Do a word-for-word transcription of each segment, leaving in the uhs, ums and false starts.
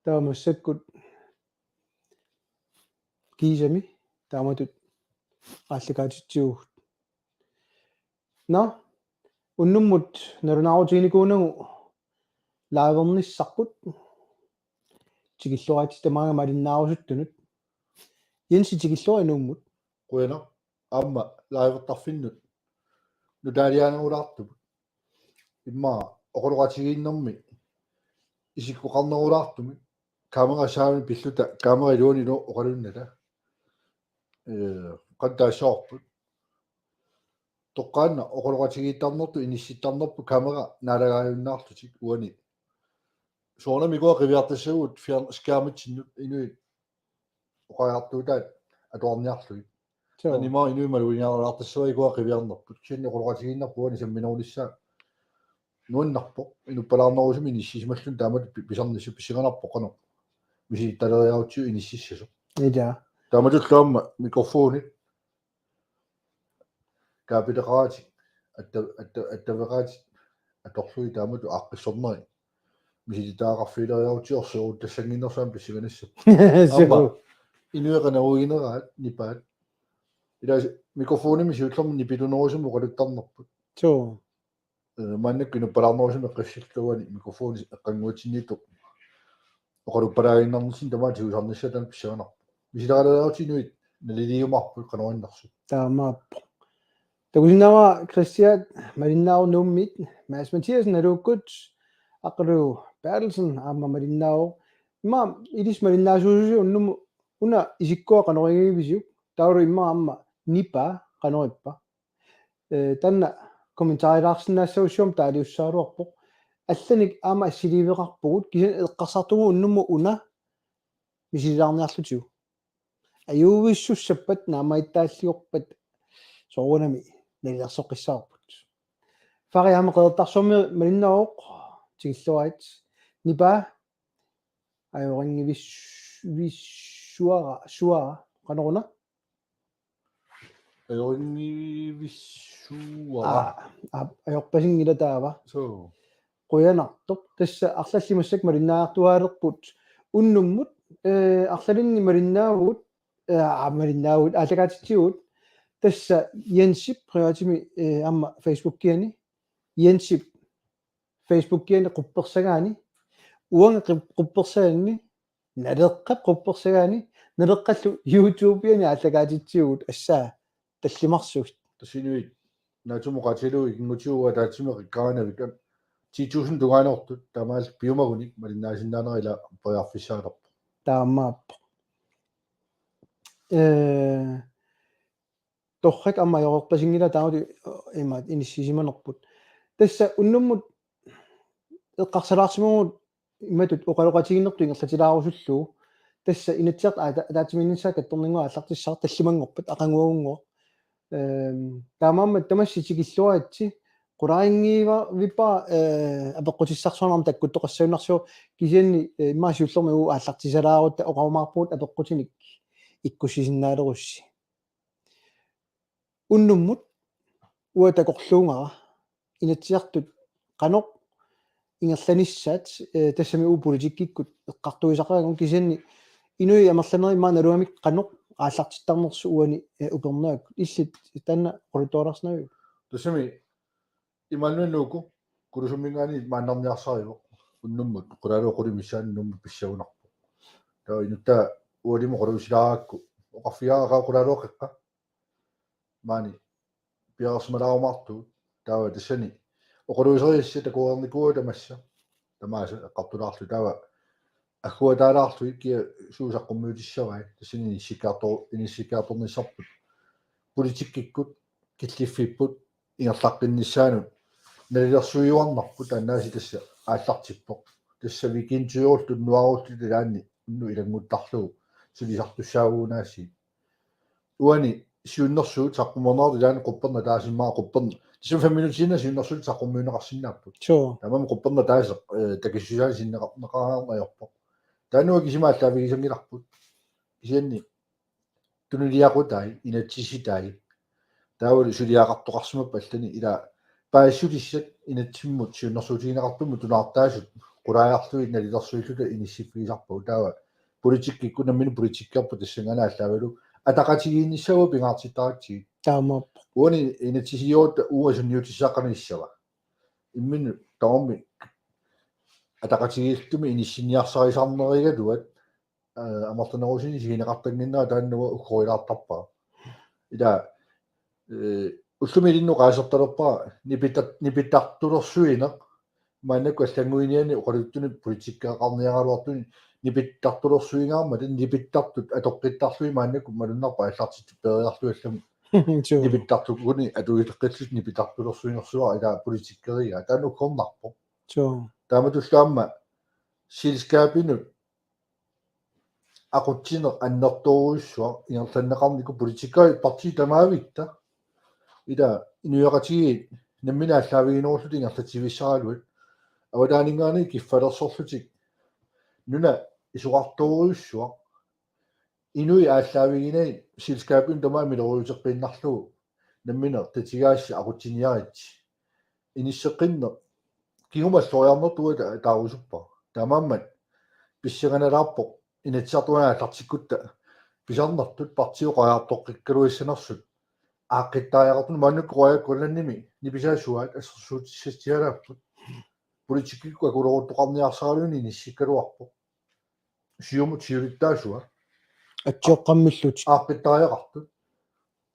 Taava massakkut kiisami taamatut aallakaatitsivugut. Nå, unnummut nalunaarutiginikuunagu live-ernissarput. Tikilluaritsi tamaanga malinnaarusuttunut. Jensi, tikilluarit Nuummut. Qujanaq, aamma live-ertarfinnut nutaaliaanerulaartumut. Immaqa oqaloqatigiinnermi isikkoqarnerulaartumik. Kamera saami pilluta, kamera iluani oqalunnata. Ee, qanoq taassavarput. Toqqaannaq oqaloqatigiittarnertut inissittarnerput kamera naalagaajunnaarlutik uani. Soorunami ukua qiviartassavagut fjern-, skærmitsinnut inuit oqariartuutaat atuarniarlugit. Suu. Taanna immaqa inuit maluginiartassavagut ukua qiviarnerput. Kisianni oqaloqatigiinnerput uani samminerulissaa nuannerpoq. Inuppalaarnerusumik inissisimalluni taamatut pi-, pisarnissaq pissanganarpoq qanoq misilittaaleriarutsigu inississasoq. Ija. Taamatullu aamma mikrofoni kaapileqaratik, atta-, atta-, attaveqaratik atorlugit taamatut aaqqissornerit. Misilittagaqarfigileriarutsigu orsoorutassannginnersuaq pissanganassaaq. Suu. Aamma inuit qanoq uigineraat nipaat. Ilaa mikrofonimik siullermik nipilunerusumik oqaluttarnerput. Suu. Ee, maannakkut inuppalaarnerusumik eqqissillugu uani mikrofoni eqqannguatsinniittoq oqaluppalaaginnarnitsinni tamaat tigusarnissaat taanna pissanganarpoq. Misileraleriarutsigu inuit naliliumaarput qanoq innersut. Taamaappoq. Takusinnaavat Kristian, malinnaavoq Nuummiit, Mads Mathiassen Naluukkut, Aqqalu Berthelsen aamma malinnaavoq. Immaqa ilissi malinnaasuususi unnummut, una isikkua qanorigivisiuk, taavalu immaqa aamma nipaa qanorippa. Ee, taanna kommentarilaarsinnaassagussi aamma taaliussagaluarpoq. Allanik aamma assiliiveqarpugut, kisianni eqqarsartugut unnummut una misililaarniarlutigu. Ajuuvissussappat naammagittaalliorpat soorunami nalilersoqqissavarput. Fari aamma Qeqertarsuarmi malinnaavoq, tikilluarit. Nipaa ajoringivis-, vissuara, suara, qanoruna? Ajoringivissuara. Aa, aa, ajorpasinngilaq taava. Suu. Qujanartoq. Tassa arlallit massakkut malinnaartuaalerput. Unnummut, ee, arlalinni malinnaavugut, ee, aa, malinnaavugut, aallakaatitsivugut. Tassa Jensip privatimi, ee, aamma Facebookiani. Jensip Facebookiani quppersagaani. Uanga qip-, quppersagaanni. Naleqqap quppersagaani, Naleqqallu YouTubeiani aallakaatitsivugut, assaa tallimarsugit. Tassa inuit naatsumik oqaatigalugu ikinngutigalugu ataatsimik eqqaanavik ti tusind tungaanut taamaalilluni piumagunik malinnaasinnaanera ila periarfissaalerpoq. Taamaappoq. Ee, torrak aamma ajorerpasinngilaq taamatut imaat inissisimanerput. Tassa unnummut eqqarsalaarsimavugut imatut oqaloqatigiinnertut ingerlatilaarusullugu. Tassa Inatsisartut ata-, ataatsimiinnissaat kattorninngua aallartissaq tallimanngorpat aqaguagunngua. Ehm, taamaammat tamassi tikilluaritsi qularinngivippara, eh, apeqqutissarsuarnik takkuttoqassagunarsivoq kisianni, eh, immaqa siullermik uagut aallartisalaarutta oqarumaarpugut apeqqutinik ikkussisinnaalerussi. Unnummut uanga takorluugara Inatsisartut qanoq ingerlanissaat, eh, tassami uagut politikkikkut eqqartuisaqaagut kisianni inuit amerlanerit immaqa nalugamikku qanoq aallartittarnersut uani, eh, upernaakkut. Illit taanna oqaluttualaarsinnaviuk? Tassami Immanuel Nuku, Kulusumminngaanniit maannarniarsarivoq. Unnummut, qulaaluup qulit missaanni Nuummut pissagunarpoq. Taava inuttaa ualimut oqaluusilaarakku, oqarfigaara qaa qulaaluup qeqqa. Maani, piareersimalaarumaartugut. Taava tassani, oqaluuserisassat takuarnikuuagut tamassa. Tamaasa eqqartulaarlugu taava agguataalaarlugu kia suut saqqummiutissavai. Tassani inissikkaartor-, inissikkaartornissarput. Politikkikkut, killiffipput, ingerlaqqinnissaanut nalilersuiuarnarpoq taannaasiit tassa aallartippoq. Tassa weekendiorulluni unnuarulluni ilaanni unnuk ilannguttarlugu sulisartussaavugut aasiit. Uani siunnersuut saqqummernerat ilaanni qupperneq ataaseq immaqa qupperneq. Tassami fem minuttiinnaq siunnersuut saqqummiunneqarsinnaapput. Suu. Taamaammat qupperneq ataaseq, eh, takissusaa sinneqarneqarneq ajorpoq. Taanna uanga kisima aallaavigisanngilarput. Kisianni tunuliaqutai, inatsisitai. Taavalu suliaqartoqarsimappat allani ila paasissutissat inatsimmut siunnersuutigineqartummut tunaartaasut qulaajarlugit nalilersuilluta inissiffigisarpagut. Taava politikkikkut nammineq politikkerput tassanngaanniit aallaavigalugu ataqatigiinnissaa pingaartittaratsigit. Taamaappoq. Uani inatsisiorutta uanga sunniutissaqarnissava. Imminut tamarmik ataqatigiilluta inissinniarsarisarnerigaluat, eh, amerlanerusunik isigineqartannginnera taanna uanga uggorilaartarpara. Ila, eh, ullumi ilinnut oqaasertalerpara nipitta-, nipittartulersuineq maannakkut allannguinianni oqaluttunik politikkeqarniaraluartunik nipittartulersuingaarmata nipittartut atoqqittarlugit maannakkut malunnarpoq aallartittut peeriarlugu allamut Suu. Nipittartukkunik atuileqqillutik nipittartulersuinersuaq ila politikkerigaa taanna uggornarpoq. Suu. Taamatullu aamma selskabinut aqutsineq annertoorujussuaq ingerlanneqarnikut politikkerit partiit tamaavitta. Ila inuiaqatigiit nammineq aallaaviginerullutik ingerlatsivissaraluat. Avataaninngaanniit kiffalersorlutik nuna isorartoorujussuaq. Inuit aallaaviginagit selskabinut tamaat miloriuteqqiinnarlugu nammineq tatigaassi aqutsiniaritsi. Inisseqqinneq kingumut alloriarnertut ta-, taarusuppara. Taamaammat pissanganalaarpoq Inatsisartuni aallartikkutta pisarnertut partiit oqariartoqqikkaluassanersut. Aaqqittariaqartunut maannakkut Royal Greenlandimi nipisaasuaat assersuutissatut sialaapput. Politikkikkut akuleruttoqarniarsaraluunniit inissikkaluarpoq. Siumut siulittaasua. Atsioqqammillutik. Aaqqittariaqartut.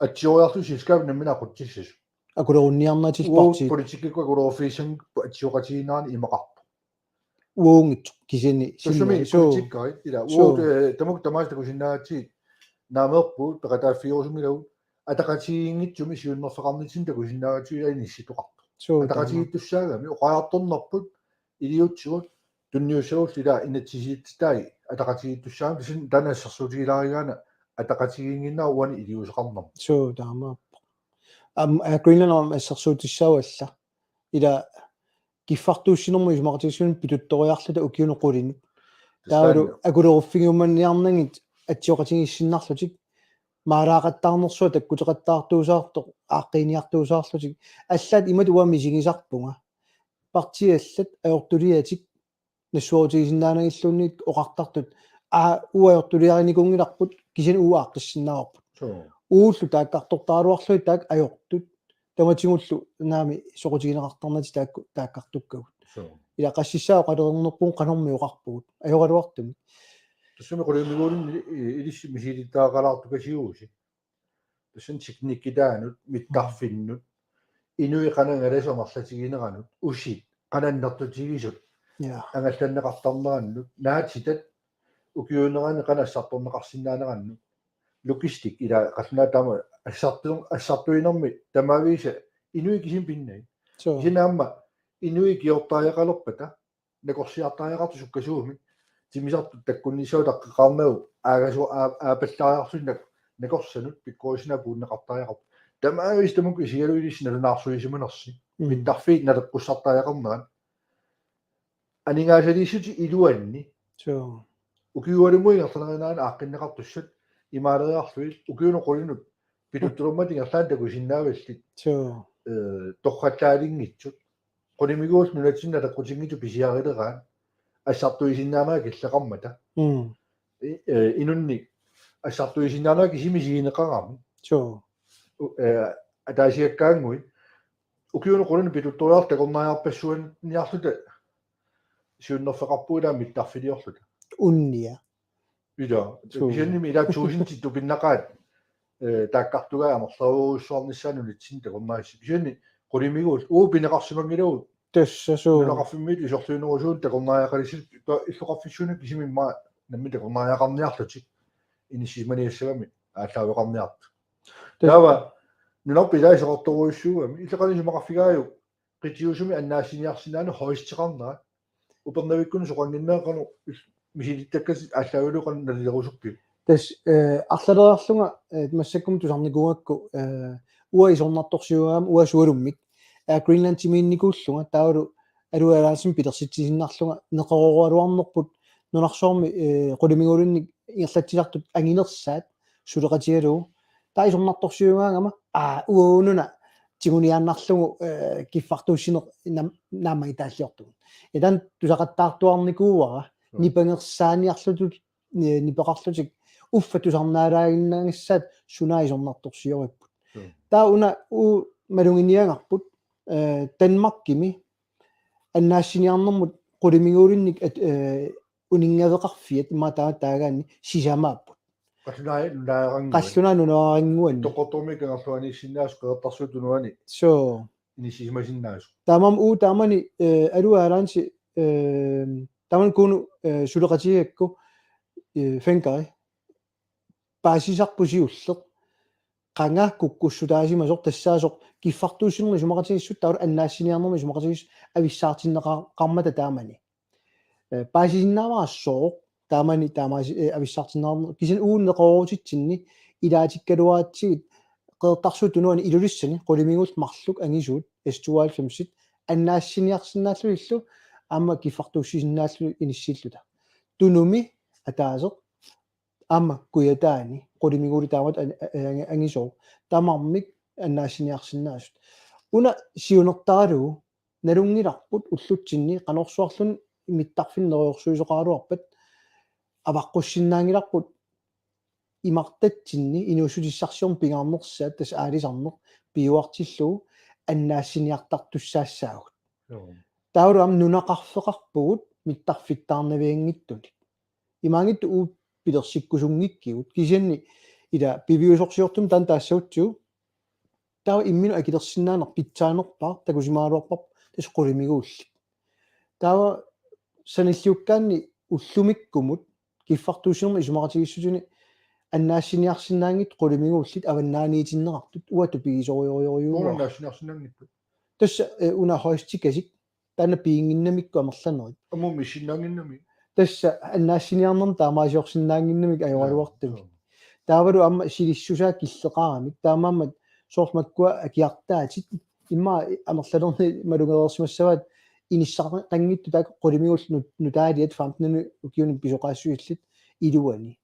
Atsioriarlutik selskabit nammineq aqutsissasut. Akulerunniarnatik Uagut partiit. Politikkikkut akuleruffigissanngippat atsioqatigiinnerani imaqarpoq. Uunngitsoq kisianni Tassami sinna. Suu. Politikkerit ila. Suu. Uagut, eh, tamakku tamaasa takusinnaagatsigu naameerpugut peqataaffigerusunngilagut ataqatigiinngitsumik siunnerfeqarnitsinni takusinnaagatsigu ila inissittoqartoq. Suu. Ataqatigiittussaagami oqariartornerput iliutsigut tunniussagullu ila inatsisiitsitai ataqatigiittussaagami kisianni taanna assersuutigilaarigaana ataqatigiinnginnera uani iliuuseqarnermut. Suu taamaappoq. Am Air Greenland aamma assersuutissaavara. Ila kiffartuussinermut isumaqatigiissunik pituttoriarluta ukiunut qulinut. Taavalu Tassani. Akuleruffigiumanniarnagit atsioqatigiissinnarlutik. Maalaaqattaarnersuaq takkuteqattaartuusaartoq aaqqiiniartuusaarlutik. Allaat imatut uanga misigisarpunga. Partiit allat ajortuliatik nassuerutigisinnaanagilluunniit oqartartut. Aa uagut ajortuliarinikuunngilarput kisianni uagut aaqqissinnaavarput. Suu. Uagullu taakkartortaraluarlugit taakku ajortut. Tamatigullu naamik soqutigineqartarnatik taakku taakkartukkagut. Suu. Ila qassissaa oqalernerpugut qanormi oqarpugut. Ajoraluartumik. Tassami qulimiguulinni i-, ilissi misilittagaqalaartukasiuusi. Tassani teknikkitaanut, mittarfinnut, inuit qanoq angalasut amerlatigineranut, usit, qanoq annertutigisut, Ja. angallanneqartarnerannut, naatsitat, ukiuunerani qanoq assartorneqarsinnaanerannut, logistik ila qallunaat taama assartu-, assartuinermi tamaavisa inuit kisimik pinnagit. Suu. Kisianni aamma inuit ikiortariaqalerpata, nakorsiartariaqartut sukkasuumik, timmisartut takkunnissaat taqqeqarnagu, aagasu-, aa-, aapallaariarlutik nak-, nakorsanut, pikkorissinaap puunneqartariaqarput. Tamaavisa tamakku isigalugu ilissi nalunaarsuisimanersi. Mm. Mittarfiit naleqqussartariaqarnerat. Aningaasaliissutit iluanni. Suu. Ukiualummut ingerlaneriinnaani aaqqinneqartussat imaaleriarlugit ukiunut qulinut pituttulermat ingerlaannaq takusinnaavallit. Suu. Eh, torrallaalinngitsut. Qulimiguullu nunatsinni naleqqutinngitsut pisiarileraat. Assartuisinnaanerat killeqarmata. Mm. I-, eh, inunnik assartuisinnaanerat kisimi isigineqarami. Suu. U-, eh, ataasiakkaannguit. Ukiunut qulinut pituttoriarluta takornariarpassuanniarluta siunnerfeqarpugut ila mittarfiliorluta. Unnia. Ila. Suu. Kisiannimi ila tuusintit tupinnaqaat, eh, taakkartugaat amerlasoorujussuarnissaat nunatsinni takornariassat. Kisianni qulimiguullu uagut pineqarsimanngilagut. Tassa suu. Nunaqarfimmiit isorliunerusuunik takornariaqalissalluta illoqarfissuunik kisimik immaqa nammineq takornariaqarniarlutik inissisimaniassagami aallaaveqarniartut. Tassa. Taava nunarput ilaa isorartorujussuugami illit qanoq isumaqarfigaajuk qitiusumik annaassiniarsinnaaneq hoisteqarnera. Upernavikkunni soqannginnera qanoq il-, misilittakkatit aallaavigalugu qanoq nalilerusuppiuk? Tassa, eh, arlaleriarlunga, eh, massakkut tusarnikuugakku, eh, uanga isornartorsiuaagama uanga sualummik. Air Greenlandimiinnikuullunga, taavalu alualaasumik pilersitsisinnarlunga, neqerooraluarnerput, nunarsuarmi, eh, qulimiguulinnik ingerlatsisartut anginersaat, suleqatigalugu. Taava isornartorsiuaagama, aa, uanga una, tiguniaannarlugu, eh, kiffartuussineq nam-, naammagitaalliortugut. Ila taanna tusaqattaartuarnikuuara, mm, nipangersaaniarlutut, eh, nipeqarlutik uffa tusarnaalaaginnagassaat suna isornartorsioripput. Mm. Taava una uu maluginiagarput, eh, Danmarkimi annaassiniarnermut qulimiguulinnik at-, eh, uninngaveqarfiat immaqa taava taagaanni sisamaapput. Qallunaat nunaarannguani. Qallunaat nunaarannguani. Toqqortormi kangerluaniissinnaasoq Qeqertarsuup Tunuani. Soo. Inissisimasinnaasoq. Taamaammat uu taamani, eh, Alu Aalaansi, eh, taamani Kuno, eh, suleqatigigakku, eh, Fencker paasisarput siulleq. Qanga kukkussutaasimasoq tassaasoq kiffartuussinermi isumaqatigiissut taavalu annaassiniarnermi isumaqatigiissut avissaartinneqarmata taamani. Eh, paasisinnaavara sooq taamani taamaasi, eh, avissaartinneqarneq kisianni uagut neqeroorutitsinni ilaatikkaluaratsigit Qeqertarsuup Tunuani Ilulissani qulimiguullit marluk angisuut S tooghalvfemsit annaassiniarsinnaallugillu aamma kiffartuussisinnaallugit inissilluta. Tunumi ataaseq aamma Kujataani qulimiguulit taamatut an-, a-, a-, angisooq tamarmik annaassiniarsinnaasut. Una siunertaralugu nalunngilarput ullutsinni qanorsuarluunniit mittarfinnut neriorsuisoqaraluarpat avaqqussinnaanngilarput imartatsinni inuussutissarsiornermut pingaarnersaat tassa aalisarneq piuartillugu annaassiniartartussaassaagut. Joo. Taavalu aamma nunaqarfeqarpugut mittarfittaarnavianngitsunik. Imaanngitsoq uagut pilersikkusunngikkigut. Kisianni ila piviusorsiortumik taanna taassagutsigu. Taava imminut akilersinnaaneq pitsaanerpaaq takusimagaluarparput tassa qulimiguullit. Taava sanilliukkaanni ullumikkumut kiffartuussinermi isumaqatigiissutini annaassiniarsinnaanngitsut qulimiguullit avannaaniitinneqartut uanga tupigisorujorujussuuara. Nuannaassinnaanngitsut. Tassa, eh, una højst ti kasik taanna piinnginnamikku amerlanerit. Ammut missinnaannginnami. Tassa annaassiniarnermi taamaaliorsinnaannginnamik ajoraluartumik. Joo. Taavalu aamma silissusaa killeqaramik. Taamaammat soorlu makkua akiartaatit. Immaqa amerlanerni malugereersimassavaat inissaqanngitsut taakku qulimiguullit nut-, nutaaliat femten ukiuni pisoqaassusillit iluani.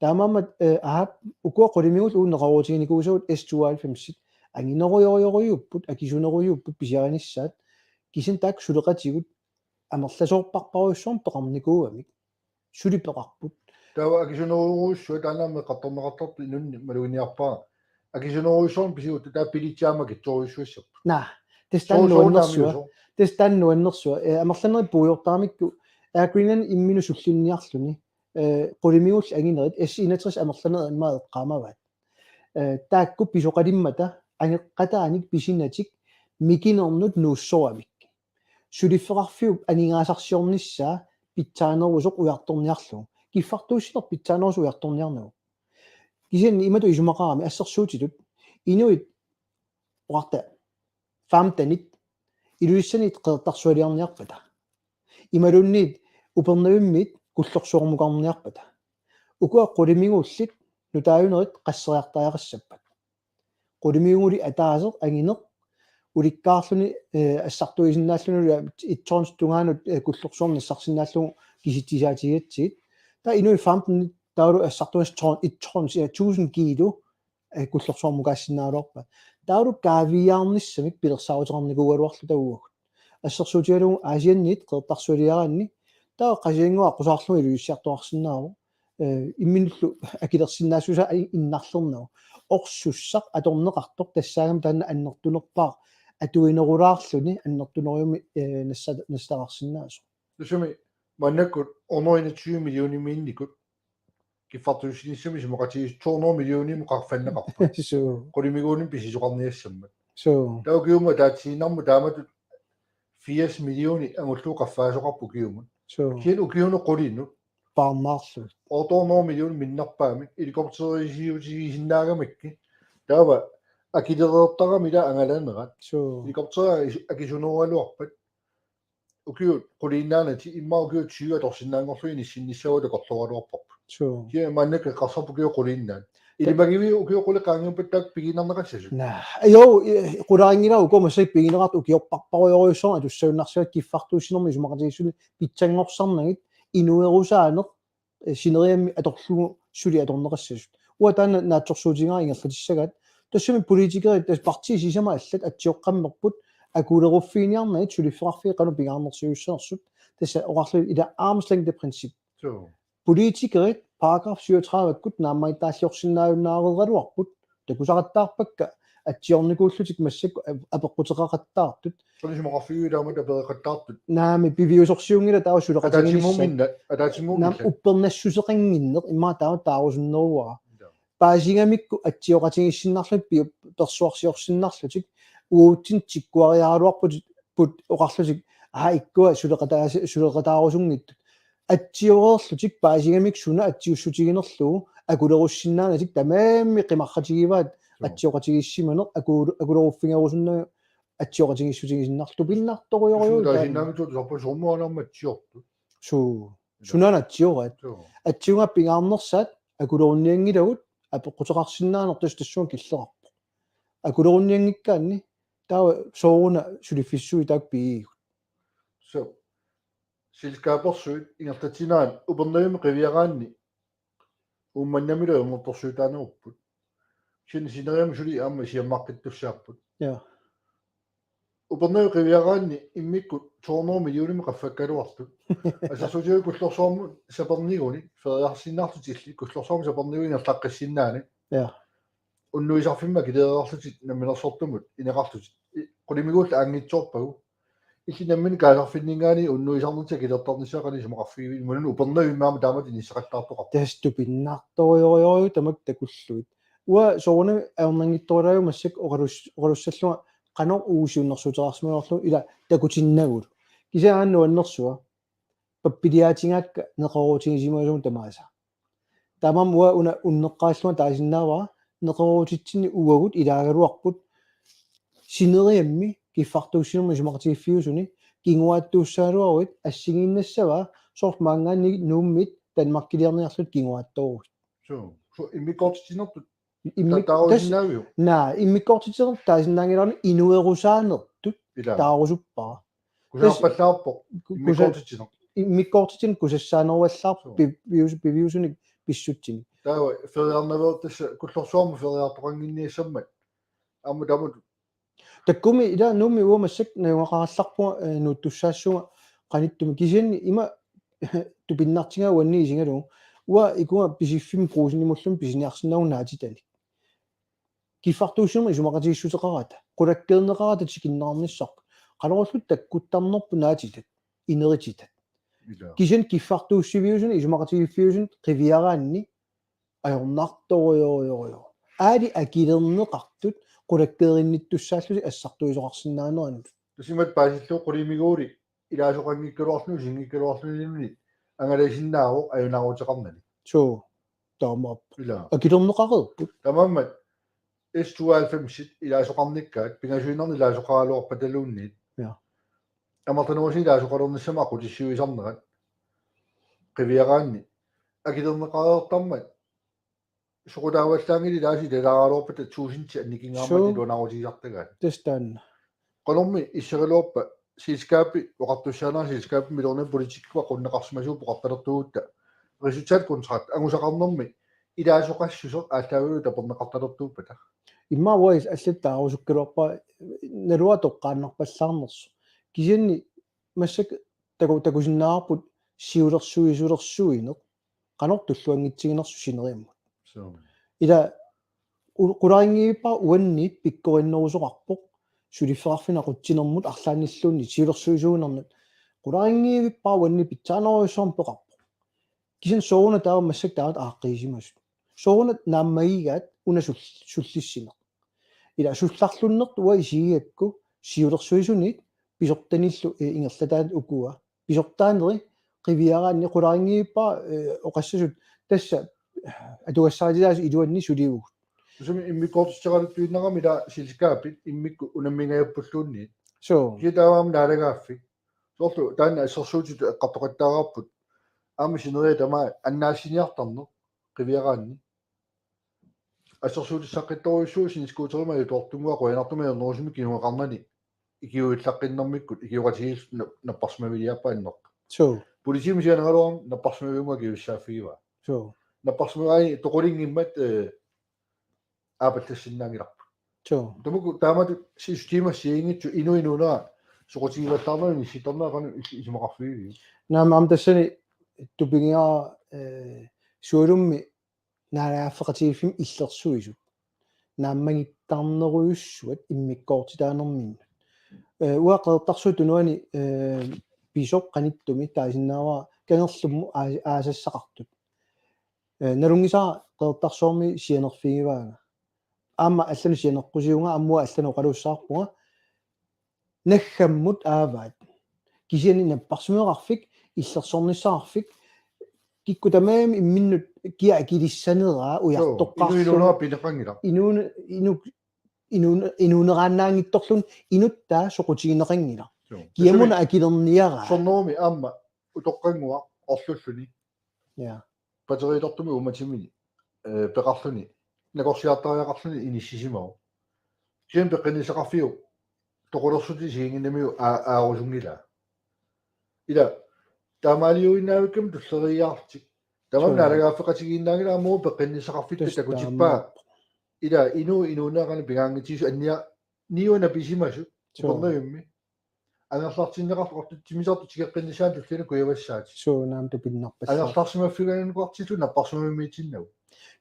Taamaammat, eh, aap, ukua qulimiguullit uagut neqeroorutiginikuusagut S tooghalvfemsit. Anginerujorujorujuupput, akisunerujuupput pisiarinissaat. Kisianni taakku suleqatigut amerlasoorparparujussuarmik peqarnikuugamik. Suli peqarput. Taava akisunerujussuaq taanna aamma eqqartorneqartartoq inunnik maluginiarpara. Akisunerujussuarnik pisigutta taava billetsit aamma akitsorujussuassapput. Naa, tassa taanna nuannersua. Tassa taanna nuannersua. Eh, amerlanerit puigortaramikku Air Greenland imminut sullinniarluni. Eh, qulimiguullit anginerit S enogtres amerlanerit immaqa eqqaamavaat. Eh, taakku pisoqalimmata angeqqataanik pisinatik mikinernut nuussoramik. Suliffeqarfiup aningaasarsiornissaa pitsaanerusoq ujartorniarlugu. Kiffartuussineq pitsaanerusoq ujartorniarnagu. Kisianni imatut isumaqarami assersuutitut inuit oqarta femtenit Ilulissanit Qeqertarsualiarniarpata. Imaluunniit Upernavimmiit Kullorsuarmukarniarpata. Ukua qulimiguullit nutaajunerit qasseriartariaqassappat. Qulimiguulik ataaseq angineq ulikkaarluni, eh, assartuisinnaalluni ulia et tons tungaanut, eh, Kullorsuarmi nassarsinnaallugu kisitsisaatigigatsigit. Taava inuit femten taavalu assartugassat ton, et tons, eh, tusind kilo, eh, Kullorsuarmukaassinnaagaluarpaat. Taavalu kaaviiaarnissamik pilersaaruteqarnikuugaluarluta uagut. Assersuutigalugu Aasianniit Qeqertarsualiaraanni taava Qasigiannguaq aqqusaarlugu Ilulissartoqarsinnaavoq. Eh, imminullu akilersinnaassusaa i-, innarlernagu. Orsussaq atorneqartoq tassaagami taanna annertunerpaaq atuinerulaarluni annertunerujumi, eh, nassa-, nassataqarsinnaasoq. Tassami maannakkut hundrede enogtyve millionimiinnikut kiffartuussinissamut isumaqatigiissut to hundrede millionimut qaffanneqarpoq. Suu. Qulimiguulimmik pisisoqarniassammat. Suu. Taava ukiumut ataatsimiinnarmut taamatut firs millionit angullugu qaffaasoqarpoq ukiumut. Suu. Kisianni ukiunut qulinut. Paarnaarlugit. Otte hundrede millionit minnerpaamik helikopterisiutigisinnaagamikkit. Taava akilereertarami ila angalanerat. Suu. Helikopteri is-, akisunerugaluarpat. Ukiut quliinnaanatik immaqa ukiut tyve atorsinnaanngorlugit inissinnissaat takorlooraluarparput. Suu. Kisianni maannakkut eqqarsarput ukiut quliinnaat. Ilimagiviuk ukiut qulit qaangiuppata taakku pigiinnarneqassasut? Naa. Jo, i-, qularinngilara uku massakkut pigineqartut ukiorparparujorujussuarnik atussagunarsivat kiffartuussinermi isumaqatigiissutit pitsanngorsarnagit inuerusaaneq, eh, sineriammi atorlugu suli atorneqassasut. Uanga taanna naatsorsuutigaara ingerlatissagaat Tassami politikerit, tassa partiit sisamat allat atsioqqammerput akuleruffiginiarnagit suliffeqarfiit qanoq pingaarnersiuissanersut. Tassa oqarluni ila arm's length princip. Suu. Politikerit paragraf syvogtredive-kkut naammagittaalliorsinnaajunnaareraluarput, takusaqattaarpakka atsiornikuullutik massakkut ap-, apeqquteqaqattaartut. Soorlu isumaqarfigilaammat apereqattaartut. Naamik, piviusorsiunngilaq taava suleqatiginissaat. Ataatsimuunnginna-, ataatsimuunngillat. Naamik, uppernassuseqannginneq immaqa taava taarusunneruara. Joo. Paasigamikku atsioqatigiissinnarlutik piu-, persuarsiorsinnarlutik uatsinnut tikkuariaraluarput put oqarlutik, aa, ikkua suleqataas-, suleqataarusunngitsut. Atsioreerlutik paasigamikku suna atsiussutiginerlugu akulerussinnaanatik tamarmik qimarratigivaat. Joo. Atsioqatigiissimaneq aku-, akuleruffigerusunnagu atsioqatigiissutigisinnarlutik tupinnartorujorujuuvoq taanna. Taasinnaammik tuutusarput soorunami aamma atsiortut. Suu. Sunaana atsioraat. Suu. Atsiugaat pingaarnersaat akulerunnianngilagut apeqquteqarsinnaanertut tassunga killeqarpoq. Akulerunnianngikkaanni taava sooruna suliffissuit taakku pigigigut. Suu. Selskabersuit ingerlatsinerat Upernavimmi qiviaraanni Uummannamilu ajornartorsiutaanerupput. Kisianni sineriammi suli aamma siammaqqittussaapput. Joo. Upernavik qiviaraanni immikkut to hundrede millionimik qaffakkaluartut. Assersuutigalugu Kullorsuarmut sapernigunik, feriarsinnarlutillit Kullorsuarmut sapernigunik ingerlaqqissinnaanik. Joo. Unnuisarfimmik akileereerlutit namminersortumut ineqarlutit. I-, qulimiguullu aanngitsoorpagu. Illit nammineq kaasarfinninngaanniit unnuisarnertik akilertarnissaat qanoq isumaqarfigiviuk, imaluunniit Upernavimmi aamma taamatut inissaqattaartoqarpa? Tassa tupinnartorujorujorujuuvoq tamakku takullugit. Uanga soorunami ajornanngitsorujussuuvoq massakkut oqalus-, oqalussallunga qanoq uagut siunnersuuteqarsimanerlugu ila takutinnagulu. Kisianni aamma nuannersua pappiliaatigaakka neqeroorutigisimagamik tamaasa. Taamaammat uanga una unneqqarillunga taasinnaavara neqeroorutitsinni uagut ilaagaluarput sineriammi kiffartuussinermi isumaqatigiiffiusuni kinguaattuussagaluaruit assigiinnassavaa soorlu maanngaanniit Nuummit Danmarkiliorniarluta kinguaattooruit. Suu, suu, immikkoortitsinertut immi-, ta-, taarusinnaaviuk? Naa, immikkoortitsinertut taasinnaanngilarmi inuerusaanertut. Ilaa. Taarusuppara. Kusanarpallaarpoq. Ku-, kusa-, immikkoortitsineq. Immikkoortitsineq kusassaaneruallaarpoq. Suu. Pi-, pivius-, piviusunik pissutsinik. Taava feriarnaveertassa Kullorsuarmut feriartoqannginniassammat. Aamma taamatut. Takkumi ila Nuummi uanga massakkut najugaqarallarpunga, eh, nuuttussaassunga qanittumi, kisianni ima tupinnartigaa uannit isigalugu. Uanga ikunga Pisiffimmi Brugsenimullu pisiniarsinnaavugut naatitanik. Kiffartuussinermut isumaqatigiissuteqarata, qulakkeerneqarata tikinneqarnissarput. Qanorluunniit takkuttarnerput naatitat, inerititat. Ilaa. Kisianni kiffartuussiviusuni isumaqatigiiffiusuni qiviaraanni ajornartorujorujorujuuvoq. Aali akilerneqartut qulakkeerinnittussaallutik assartuisoqarsinnaaneranut. Tassa imatut paasillugu qulimiguulik ilaasoqanngikkaluarluni, sinngikkaluarluni, angalasinnaasoq ajunaaruteqarnani. Suu, taamaappoq. Ilaa. Akilerneqareerput. Taamaammat S tooghalvfems-it ilaasoqarnikkaat, pingasuinnarnik ilaasoqaraluarpataluunniit. Joo. Amerlanerusumik ilaasoqalernissamut aqutissiuisarnerat qiviaraanni. Akilerneqareertarmat soqutaavallaanngilaq ilaasa ilalaaraluarpata tuusinti annikingaarmat. Suu. Iluanaarutigisartagaat. Tassa taanna. Qanormi isseraluarpa selskabi oqartussaanera selskabimmi iluarnani politikkikkut aqunneqarsimasuupput oqartalertuugutta. Resultatkontrakt angusaqarnermi ilaasoqassuseq aallaavigalugu taperneqartalertuuppata. Immaqa uanga allatut taarusukkaluarpara naluara toqqaannarpallaarnersoq. Kisianni massakkut taku-, takusinnaavarput siulersuisulersuineq qanoq tulluanngitsiginersoq sineriammut. Suu. Ila u-, qularinngivippara uannit pikkorinnerusoqarpoq suliffeqarfinnut aqutsinermut arlaannilluunniit siulersuisuinernut. Qularinngivippara uannit pitsaanerujussuarmik peqarpoq. Kisianni sooruna taava massakkut taamatut aaqqiisimasut. Sooruna naammagigaat una sul-, sullissineq. Ila sullarlunnertut uanga isigigakku siulersuisunit pisortanillu, eh, ingerlataat ukua. Pisortaaneri qiviaraanni qularinngivippara, eh, oqassasut tassa, eh, atugassarititaasut iluanni sulivugut. Tassami immikkoortitseqaluttuinnarami ila selskabit immikkut unammingajappulluunniit. Suu. Kisianni taava aamma naalagaaffik. Soorlu taanna assersuutitut eqqartoqattaareerput. Aamma sineriak tamaat annaassiniartarneq qiviaraanni. Assersuutissaqqittorujussuuvoq snescooterimik ajutoortunnguaq qujanartumik ajornerusumik kinguneqarnani ikiuillaqqinnermikkut ikioratigiilluta na-, napparsimaviliarpaat annertooq. Suu. Politiimut sianeralorami napparsimaviunnguaq akisussaaffigivaat. Suu. Napparsimavai toqulinngimmat, eh, aapallassinnaanngilarput. Suu. Tamakku taamatut systemit assigiinngitsut inuit inuunera soqutigivallaarnerat inissittarnerat qanoq is-, isumaqarfigiviuk? Naamik, aamma tassani tupigiara, eh, sualummik naalagaaffeqatigiiffimmi illersuisup naammagittarnerujussuat immikkoortitaanerminnut. Eh, uanga Qeqertarsuup Tunuani, eh, pisoq qanittumi taasinnaavara kangerlummut aa-, aasassaqartut. Eh, nalunngisara Qeqertarsuarmi sianerfigivaanga. Aamma allanut sianeqqusivunga, aamma uanga allanut oqaluussaarpunga. Naggammut aavaat. Kisianni napparsimmaveqarfik, illersornissaqarfik, kikkut tamarmik imminnut kia akilissaneraa. Suu, ujartoqqaarlugu. Inuit inuunera pineqanngilaq. Inuun-, inuk-, inuun-, inuuneraannaanngitsorluunniit inuttaa soqutigineqanngilaq. Suu. Kiamuna akilerniaraa. Sornerumi aamma utoqqannguaq orlulluni. Ja. Batteriitortumik uummatimini, eh, peqarluni, nakorsiartariaqarluni inissisimavoq. Kisianni peqqinnissaqarfiup toqulersutit isiginnginnamiuk aa-, aarusunngilaa. Ila, taamaaliuinnaavikkami tulleriiaarlutik. Tamanna. Suu. Naalagaaffeqatigiinnaanngilaq aamma peqqinnissaqarfitta. Tassa takusippaa. Taamaappoq. Ila, inuit inuunera qanoq pigaanngitsigisugut annia-, niuana pisimasut. Suu. Upernavimmi. Angerlartinneqartut, ortutsimmisartut tikeqqinnissaannut tulliani kujavassaatit. Suu, naamik, tupinnarpassuit. Angerlarsimaffigaannakuartillutit napparsimmavimmiitinnagu.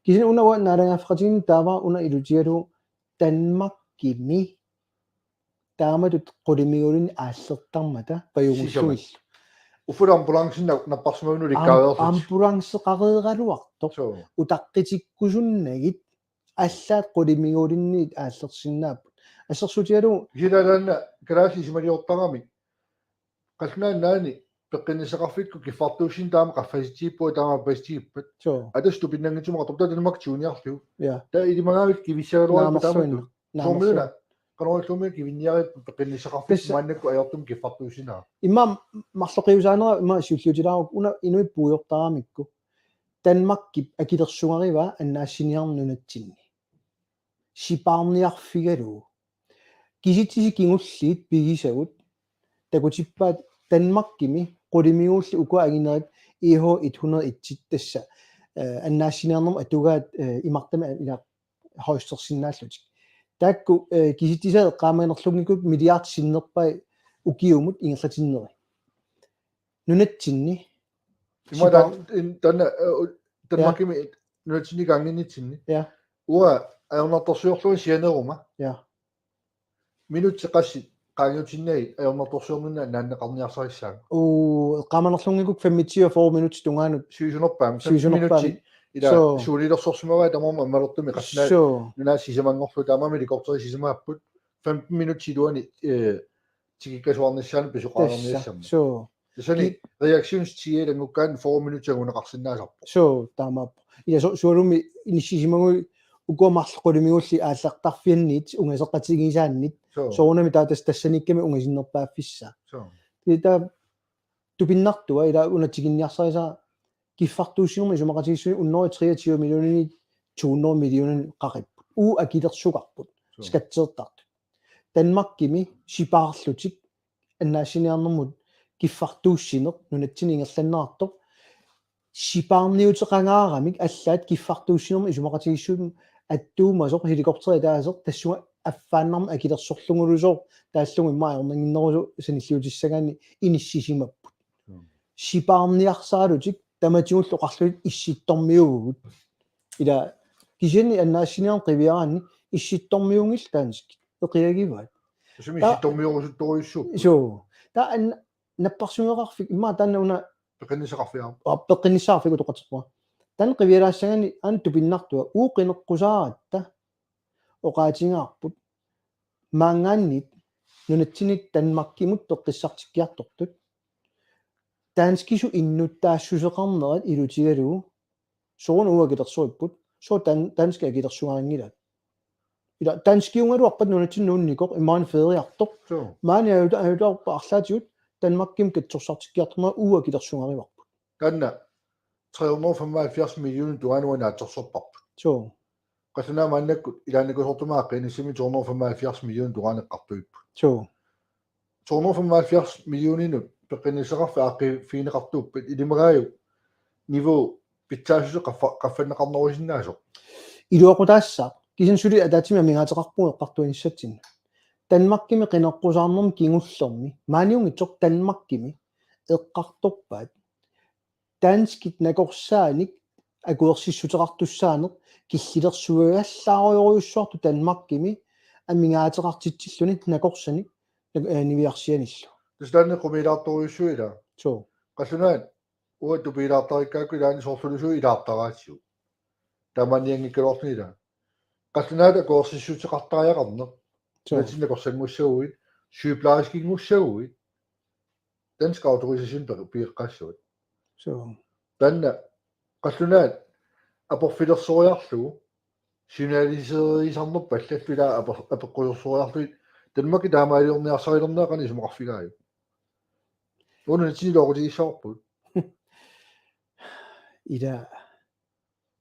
Kisianni una uanga naalagaaffeqatigiinneq taava una ilutigalugu Danmarkimi taamatut qulimiguulinnit aallertarmata pajugullugillu. Sisamat. Uffa ambulancen na-, napparsimmavinnut. Am-, ilikkaarlutik. Ambulanceqareeraluartoq. Suu. Utaqqitikkusunnagit allaat qulimiguulinnit aallersinnaapput. Assersuutigalugu. Kisianni taanna kalaallit isumaliortaramik. Qallunaat Nunaanni peqqinnissaqarfikkut kiffartuussineq taama qaffasissutigipput, taama appasissutigipput. Suu. Aa, tassa tupinnanngitsumik oqartarput, taava Danmarkip tuuniarlugu. Ja. Taava ilimagaavit kivissagaluarput. Naamerluinnaq. Taamatut. Naamerluinnaq. Soormiuna, qanoq ilillugu kivinniaripput peqqinnissaqarfipput. Tassa. Maannakkut ajortumik kiffartuussineq. Immaqa marloqiusaanera immaqa siulliutilaarukkit una inuit puigortaramikku. Danmarkip akilersugarivaa annaassiniarneq nunatsinni. Sipaarniarfigalugu. Kisitsisit kingulliit pigisagut takutippaat Danmarkimi qulimiguullit ukua anginerit E H et hundrede et tassa, eh, annaassiniarnermut atugaat, eh, imartami ila højstersinnaallutik. Taakku, eh, kisitsisaat eqqaamanerlunngikkukku milliard sinnerpai ukiumut ingerlatinneri. Nunatsinni. Ima sipaar- taan-, in-, taanna, eh, u-, Danmarkimi nunatsinni qaangiinnitsinni. Ja. Uanga ajornartorsiorlunga sianeruma. Ja. Minutsit qassit qaangiutinnagit ajornartorsiorninni naanneqarniarsarissaanga. Uu, eqqaamanerlunngikkukku femogtyve fyrre minutsit tungaanut. Sivisunerpaamik. Sivisunerpaamik. Minutsit ila. Suu. Suulilersorsimavai tamarmik ammalertumik qassit. Suu. Nunaat sisamanngorlugu tamarmik helikopteri sisamaapput. Femten minutsit iluani, eh, tikikkasuarnissaanut pisoqarniassammat. Tassa. Suu. Tassani ki- reaktionstid ilanngukkaanni fyrre minutsit anguneqarsinnaasarpoq. Suu, taamaappoq. Ila su-, sualummik inissisimaguit ukua marluk qulimiguullit aallartarfianniit, ungaseqatigisaanniit, suu, soorunami taava tas-, tassaniikkami ungasinnerpaaffissaa. Suu. Ila taava tupinnartua, ila una tikinniarsarisara kiffartuussinermut isumaqatigiissutit hundrede treogtyve millioninit to hundrede millioninit qaqipput. Uagut akilersugarput. Suu. Skatteertartut. Danmarkimi sipaarlutik annaassiniarnermut kiffartuussineq nunatsinni ingerlanneqartoq. Sipaarniuteqangaaramik allaat kiffartuussinermut isumaqatigiissutit attuumasoq helikopteri ataaseq tassunga affaannarmik akilersorlugulusoq taallugu immaqa ajornannginnerusoq sanilliutissagaanni inissisimapput. Mm. Sipaarniarsaralutik tamatigullu oqarlutik issittormiuuvugut. Ila kisianni annaassiniarneq qiviaraanni issittormiunngillat danskit. Eqiagivaat. Tassami ta-, issittormiorusuttorujussuupput. Suu. Taava an-, napparsimmaveqarfik immaqa taanna una peqqinnissaqarfiarput. Aa, peqqinnissaqarfik utoqqatserpunga. Taanna qivialaassagaanni aana tupinnartua uagut qineqqusaaratta oqaatigaarput maanngaanniit nunatsinniit Danmarkimut peqqissartikkiartortut. Danskisut innuttaassuseqarnerat ilutigalugu soorunami uagut akilersoripput, sooq dan-, danskit akilersugarinngilaat. Ila danskiugaluarpat nunatsinni nuunnikoq imaluunniit feriartoq. Suu. Maani ajuta-, ajutaarput arlaatigut Danmarkimut katsorsartikkiartornerat uagut akilersugarivarput. Taanna tre hundrede og femoghalvfjerds millioner tungaanut naatsorsorparput. Suu. Qallunaat maannakkut ilaannakusoortumik aaqqiinissaminnut to hundrede og femoghalvfjerds millioner tungaanut eqqartuipput. Suu. To hundrede og femoghalvfjerds millioninut peqqinnissaqarfik aaqqiiffigineqartuuppat ilimagaajuk niveau pitsaassuseq qaffa-, qaffanneqarnerusinnaasoq. Iluaqutaassaaq. Kisianni suli ataatsimik amigaateqarpugut eqqartuinissatsinnut. Danmarkimi qineqqusaarnermi kingullermi, maaniunngitsoq Danmarkimi eqqartorpaat danskit nakorsaanik akuersissuteqartussaaneq killilersuiallaarujorujussuartut Danmarkimi amigaateqartitsilluni nakorsanik nak-, eh, niviarsianillu. Tassa taanna eqqumiilaartorujussuuvoq ilaa. Suu. Qallunaat uanga tupiilaartarikkaakku ilaanni soorlulussuit ilaartaraatigut. Taamaannianngikkaluarluni ilaa. Qallunaat akuersissuteqartariaqarneq. Suu. Nunatsinni nakorsanngussaguit, sygeplejerskinngussaguit. Dansk autorisation pe-, pigeqqaassavat. Suu. Taanna qallunaat aporfilersoriarlugu, journaliserisarnerput allallu ilaa ape-, apeqqulersoriarlugit, Danmarki taamaaliorniarsarilerneq qanoq isumaqarfigaajuk? Uunga nunatsinni iluaqutigissavarput. Ilaa.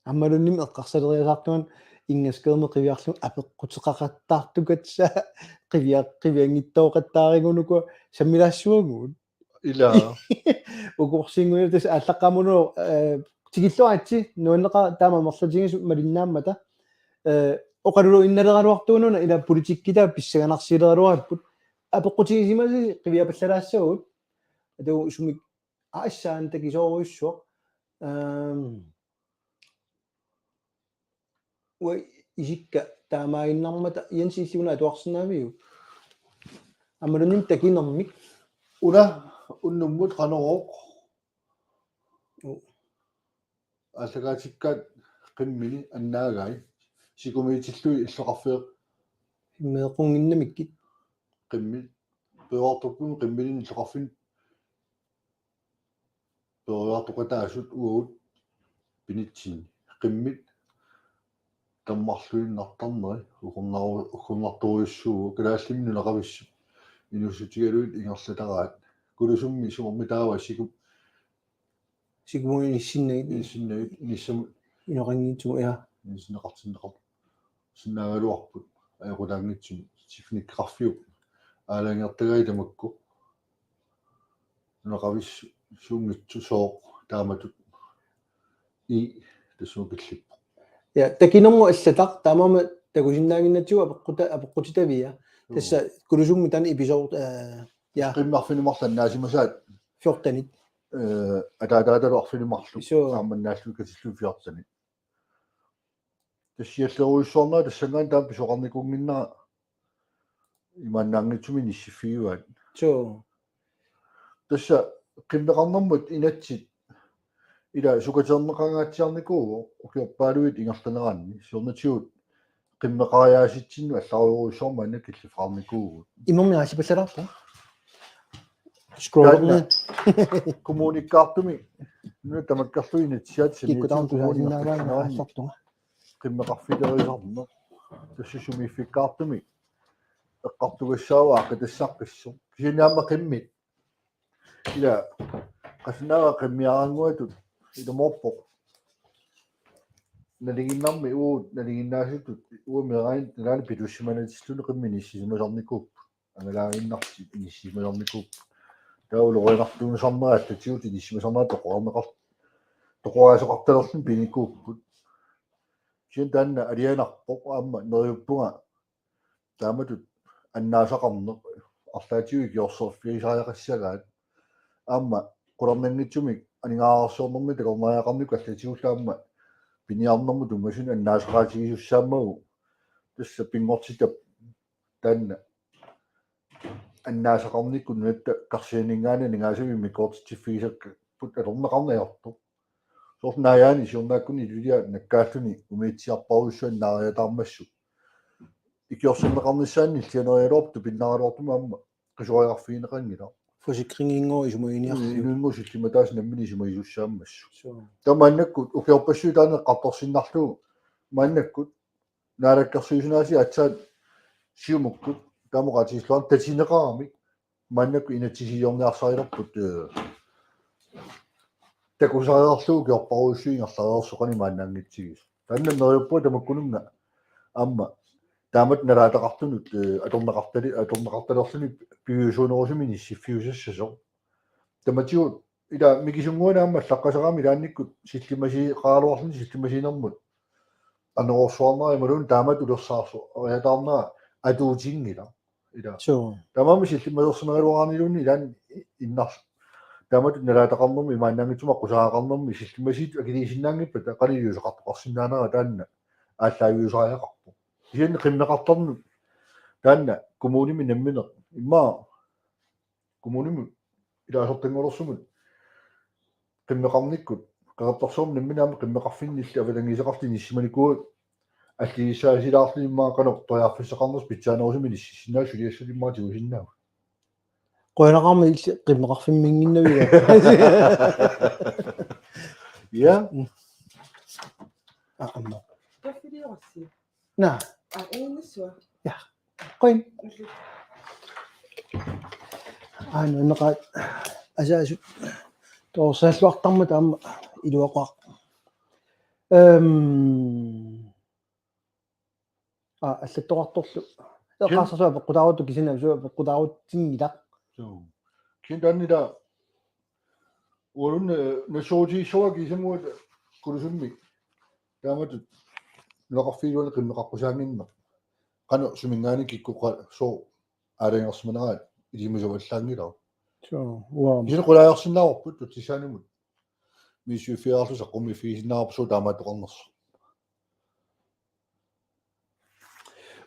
Aammaluunniit eqqarsaleriasaartunga ingaskeermi qiviarlugu apeqquteqaqattaartukatta qiviaq-, qivianngitsooqattaarigunuku sammilaassuagut. Ilaa. Ukorsinnguit tassa aallaqqaammut, eh, tikilluaritsi nuanneqaaq taama amerlatigisut malinnaammata. Eh, oqaluliinnaleraluartuununa ilaa politikkitaa pissanganarsiileraluarput. Apeqqutigisimasasi qiviapallalaassavagut. Atu sumik aassaani takisoorujussuaq. Ehm, uanga isikka taamaaginnarmata Jens illit una atuarsinnaaviuk? Aammaluunniit takinermik. Una unnummut Qanorooq. Uu. Aallakaatikkaat qimmini annaagai. Sikumiitillugit illoqarfiit. Meeqqunngimmassuk. Qimmit. Peruartorput qimmini illoqarfinni. Peruartoqataasut uagut pinitsinni. Qimmit tammarluinnartarneri uggornaru-, uggornartorujussuuvoq kalaallimmi nunaqavissut. Inuussutigalugit ingerlataraat. Kulusummi sumormitaava siku-, Sikumut inissinnagit. Inissinnagit, inissamut. Inoqanngitsumut, ja. Inissinneqartinneqar-, sinnaagaluarput. Ajoqutaanngitsumik. Teknikkeqarfiup. Aalajangertagai tamakku. Nunaqavissuunngitsut sooq taamatut. I, tassunga killippoq. Ja, takinermut allataq, taamaammat takusinnaaginnatsigu apeqquta-, apeqqutitavia. Joo. Tassa Kulusummi taanna episode, eh, ja. Qimmit arfineq-marluk annaasimasaat. Fjortenit. Eh, ataataatalu arfineq-marluk. Suu. Aamma annaallugu katillugit fjortenit. Tassa siallerujussuarnera tassanngaanniit taama pisoqarnikuunnginnera imaannaanngitsumik inissiffigivaat. Suu. Tassa qimmeqarnermut inatsit ila sukaterneqangaatsiarnikuuvoq ukiorpaaluit ingerlaneranni siornatigut qimmeqariaatsitsinnut allarujorujussuarmik maanna killiffeqarnikuuvugut. Imermik aasipallalaarpoq. Scroll. Taanna ned. Kommunikkaartumik nuna tamakkerlugu inatsisartut Kikkut taama saniatigut kommuni tusaasinnaavaanga ingerlaneranni aallartunga. Qimmeqarfilerisarneq. Tassa sumiiffikkaartumik eqqartugassaavoq aaqqitassaqqissisoq. Kisianni aamma qimmit. Ila, qassinnaava qimmiaraannguatut, ilumoorpoq. Nalinginnarmi uagut, nalinginnaasutut, uanga meeraanerani pilussimanatilluni qimmit inissisimasarnikuupput. Angalaaginnartut inissisimasarnikuupput. Taava ulorianartuunngusarnera allatigut inissisimasarnera toqorarneqar-, toqoraasoqartalerluni pinikuupput. Kisianni taanna alianarpoq aamma neriuppunga taamatut annaasaqarneq arlaatigut ikiorserfigisariaqassagaat. Aamma qularnanngitsumik aningaasarsiornermi takornariaqarnikkut allatigullu aamma piniarnermut tunngasuni annaasaqaatigisussaammagu. Tassa pinngortitap taanna annaasaqarnikkut nunatta karsianinngaanniit aningaasavik immikkoortitsiffigisakkapput atorneqarneq ajortoq. Soorlu Naajaani siornaakkunni ilulia nakkaalluni umiatsiarparujussuannaariataarmassuk. Ikiorserneqarnissaanut nillianerigaluarpoq tupinnaraluartumik aamma qisuariarfigineqanngilaq. Forsikringinngooq isumaginiarlugu. Inunnguup sillimataasa nammineq isumagisussaammassuk. Suu. Taava maannakkut ukiorpassuit taanna eqqartorsinnarlugu maannakkut naalakkersuisuni aasiit aatsaat Siumukkut taama oqaatigissalluarnani tatineqaramik maannakkut inatsisiliorniarsarilerput, eh, takusariarlugu ukiorparujussuit ingerlareersoq qanoq imaannaanngitsigisoq. Taanna neriuppunga tamakkununnga aamma taamatut nalaataqartunut, eh, atorneqartali-, atorneqartalerluni piviusuunerusumik inissiffiusassasoq. Tamatigut ila mikisunnguanik aamma allaqqasarami ilaannikkut sillimasiiqaraluarluni sillimasiinermut. anorersuarnera imaluunniit taamatut ulersaarsoq ajataarnera atuutinngilaq. Ila. Suu. Taamaammat sillimmalersimagaluaraanniluunniit ilaanni innars. Taamatut nalaataqarnermi imaannaanngitsumik aqqusaagaqarnermi sillimmasiit akiliisinnaanngippata qanoq iliuuseqartoqarsinnaanera taanna aallaaviusariaqarpoq. Kisianni qimmeqartarneq taanna kommunimi nammineq. Immaqa kommunimi ilaasortanngolersumut qimmeqarnikkut, Qeqertarsuarmi nammineq aamma qimmeqarfinnilli avatangiiseqartut inissimanikuugatta, alliissaasilaarluni immaqa qanoq periarfissaqarnersoq pitsaanerusumik inississinnaasut suliassat immaqa tigusinnaavat. Qujanaqaarmi illit qimmeqarfimminnginnavit. Ja. Mm. Aa, aamma. Kaffiliorassi. Naa. Aa, ingerlassua. Ja. Qujan. Aana naqaat asaasut toorsaalluartarmata aamma iluaqaaq. Ehm. Aa, allattoqartorlu. Eqqarsarsuaq peqqutaaruttoq kisianni suaq peqqutaarutsinngilaq. Suu. Kisianni taanna ila uagut, eh, nassuerutigissuara kisianni Kulusummi. Taamatut nunaqarfiit iluanni qimmeqaqqusaannginneq. Qanoq suminngaanniit kikkut qa-, sooq aalajangersimaneraat ilisimasuallaanngilagut. Suu, uanga. Kisianni qulaajarsinnaavarput tutsissaanimut. Misissuiffigaarluta saqqummiiffigisinnaavarput suut taamaattoqarnersoq.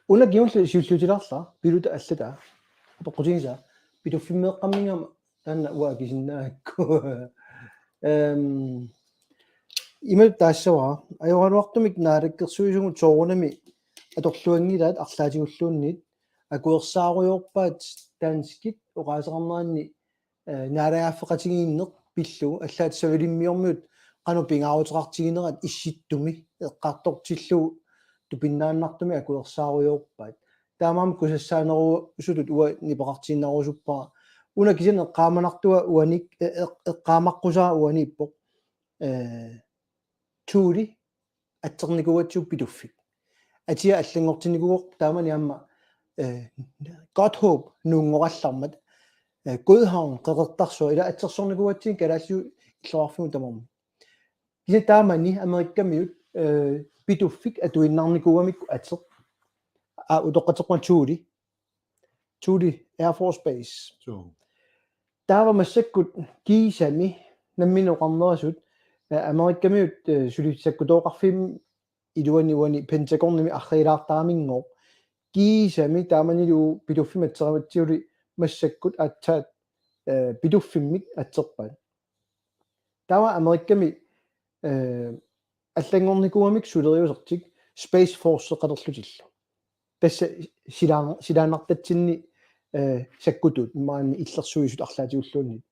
Una kingulleq siulliutilaarlara, Piluta allataa, apeqqutigisaa, Pituffimmeeqqamminngaanniit taanna uanga akisinnaagakku. Ehm, imatut taassavara, ajoraluartumik naalakkersuisugut soorunami atorluanngilaat arlaatigulluunniit, akuersaarujoorpaat danskit oqaaseqarneranni eh, naalagaaffeqatigiinneq pillugu allaat savalimmiormiut qanoq pingaaruteqartiginerat issittumi eqqartortillugu tupinnaannartumik akuersaarujoorpaat. Taamaammat kusassaanerusutut uanga nipeqartiinnarusuppara. Una kisianni eqqaamanartua uanik, eh, eq-, eqqaamaqqusara uaniippoq. Eh, Thule atserneqarnikuugatsigu Pituffik. Atia allanngortinnikuuvoq taamani aamma, eh, Godthåb nuunngorallarmat, eh, Godhavn Qeqertarsuaq ila atsersornikuugatsigit kalaallisut illoqarfimmut tamarmut. Kisianni taamani Amerikamiut, eh, Pituffik atuinnarnikuugamikku ateq. Aa, utoqqatserpunga Thule. Thule Air Force Base. Suu. Taava massakkut kiisami nammineq oqarnerasut, eh, Amerikamiut, eh, suli sakkutooqarfimmi iluani uani Pentagonimi arriilaartaraminngooq. Kiisami taamanilu Pituffimmi atserematsiguli massakkut aatsaat, eh, Pituffimmik atserpaat. Taava Amerikami, eh, allanngornikuugamik suleriusertik Space Force-eqalerlutillu. Tassa silaan-, silaannartatsinni, eh, sakkutuut maani illersuisut arlaatigulluunniit.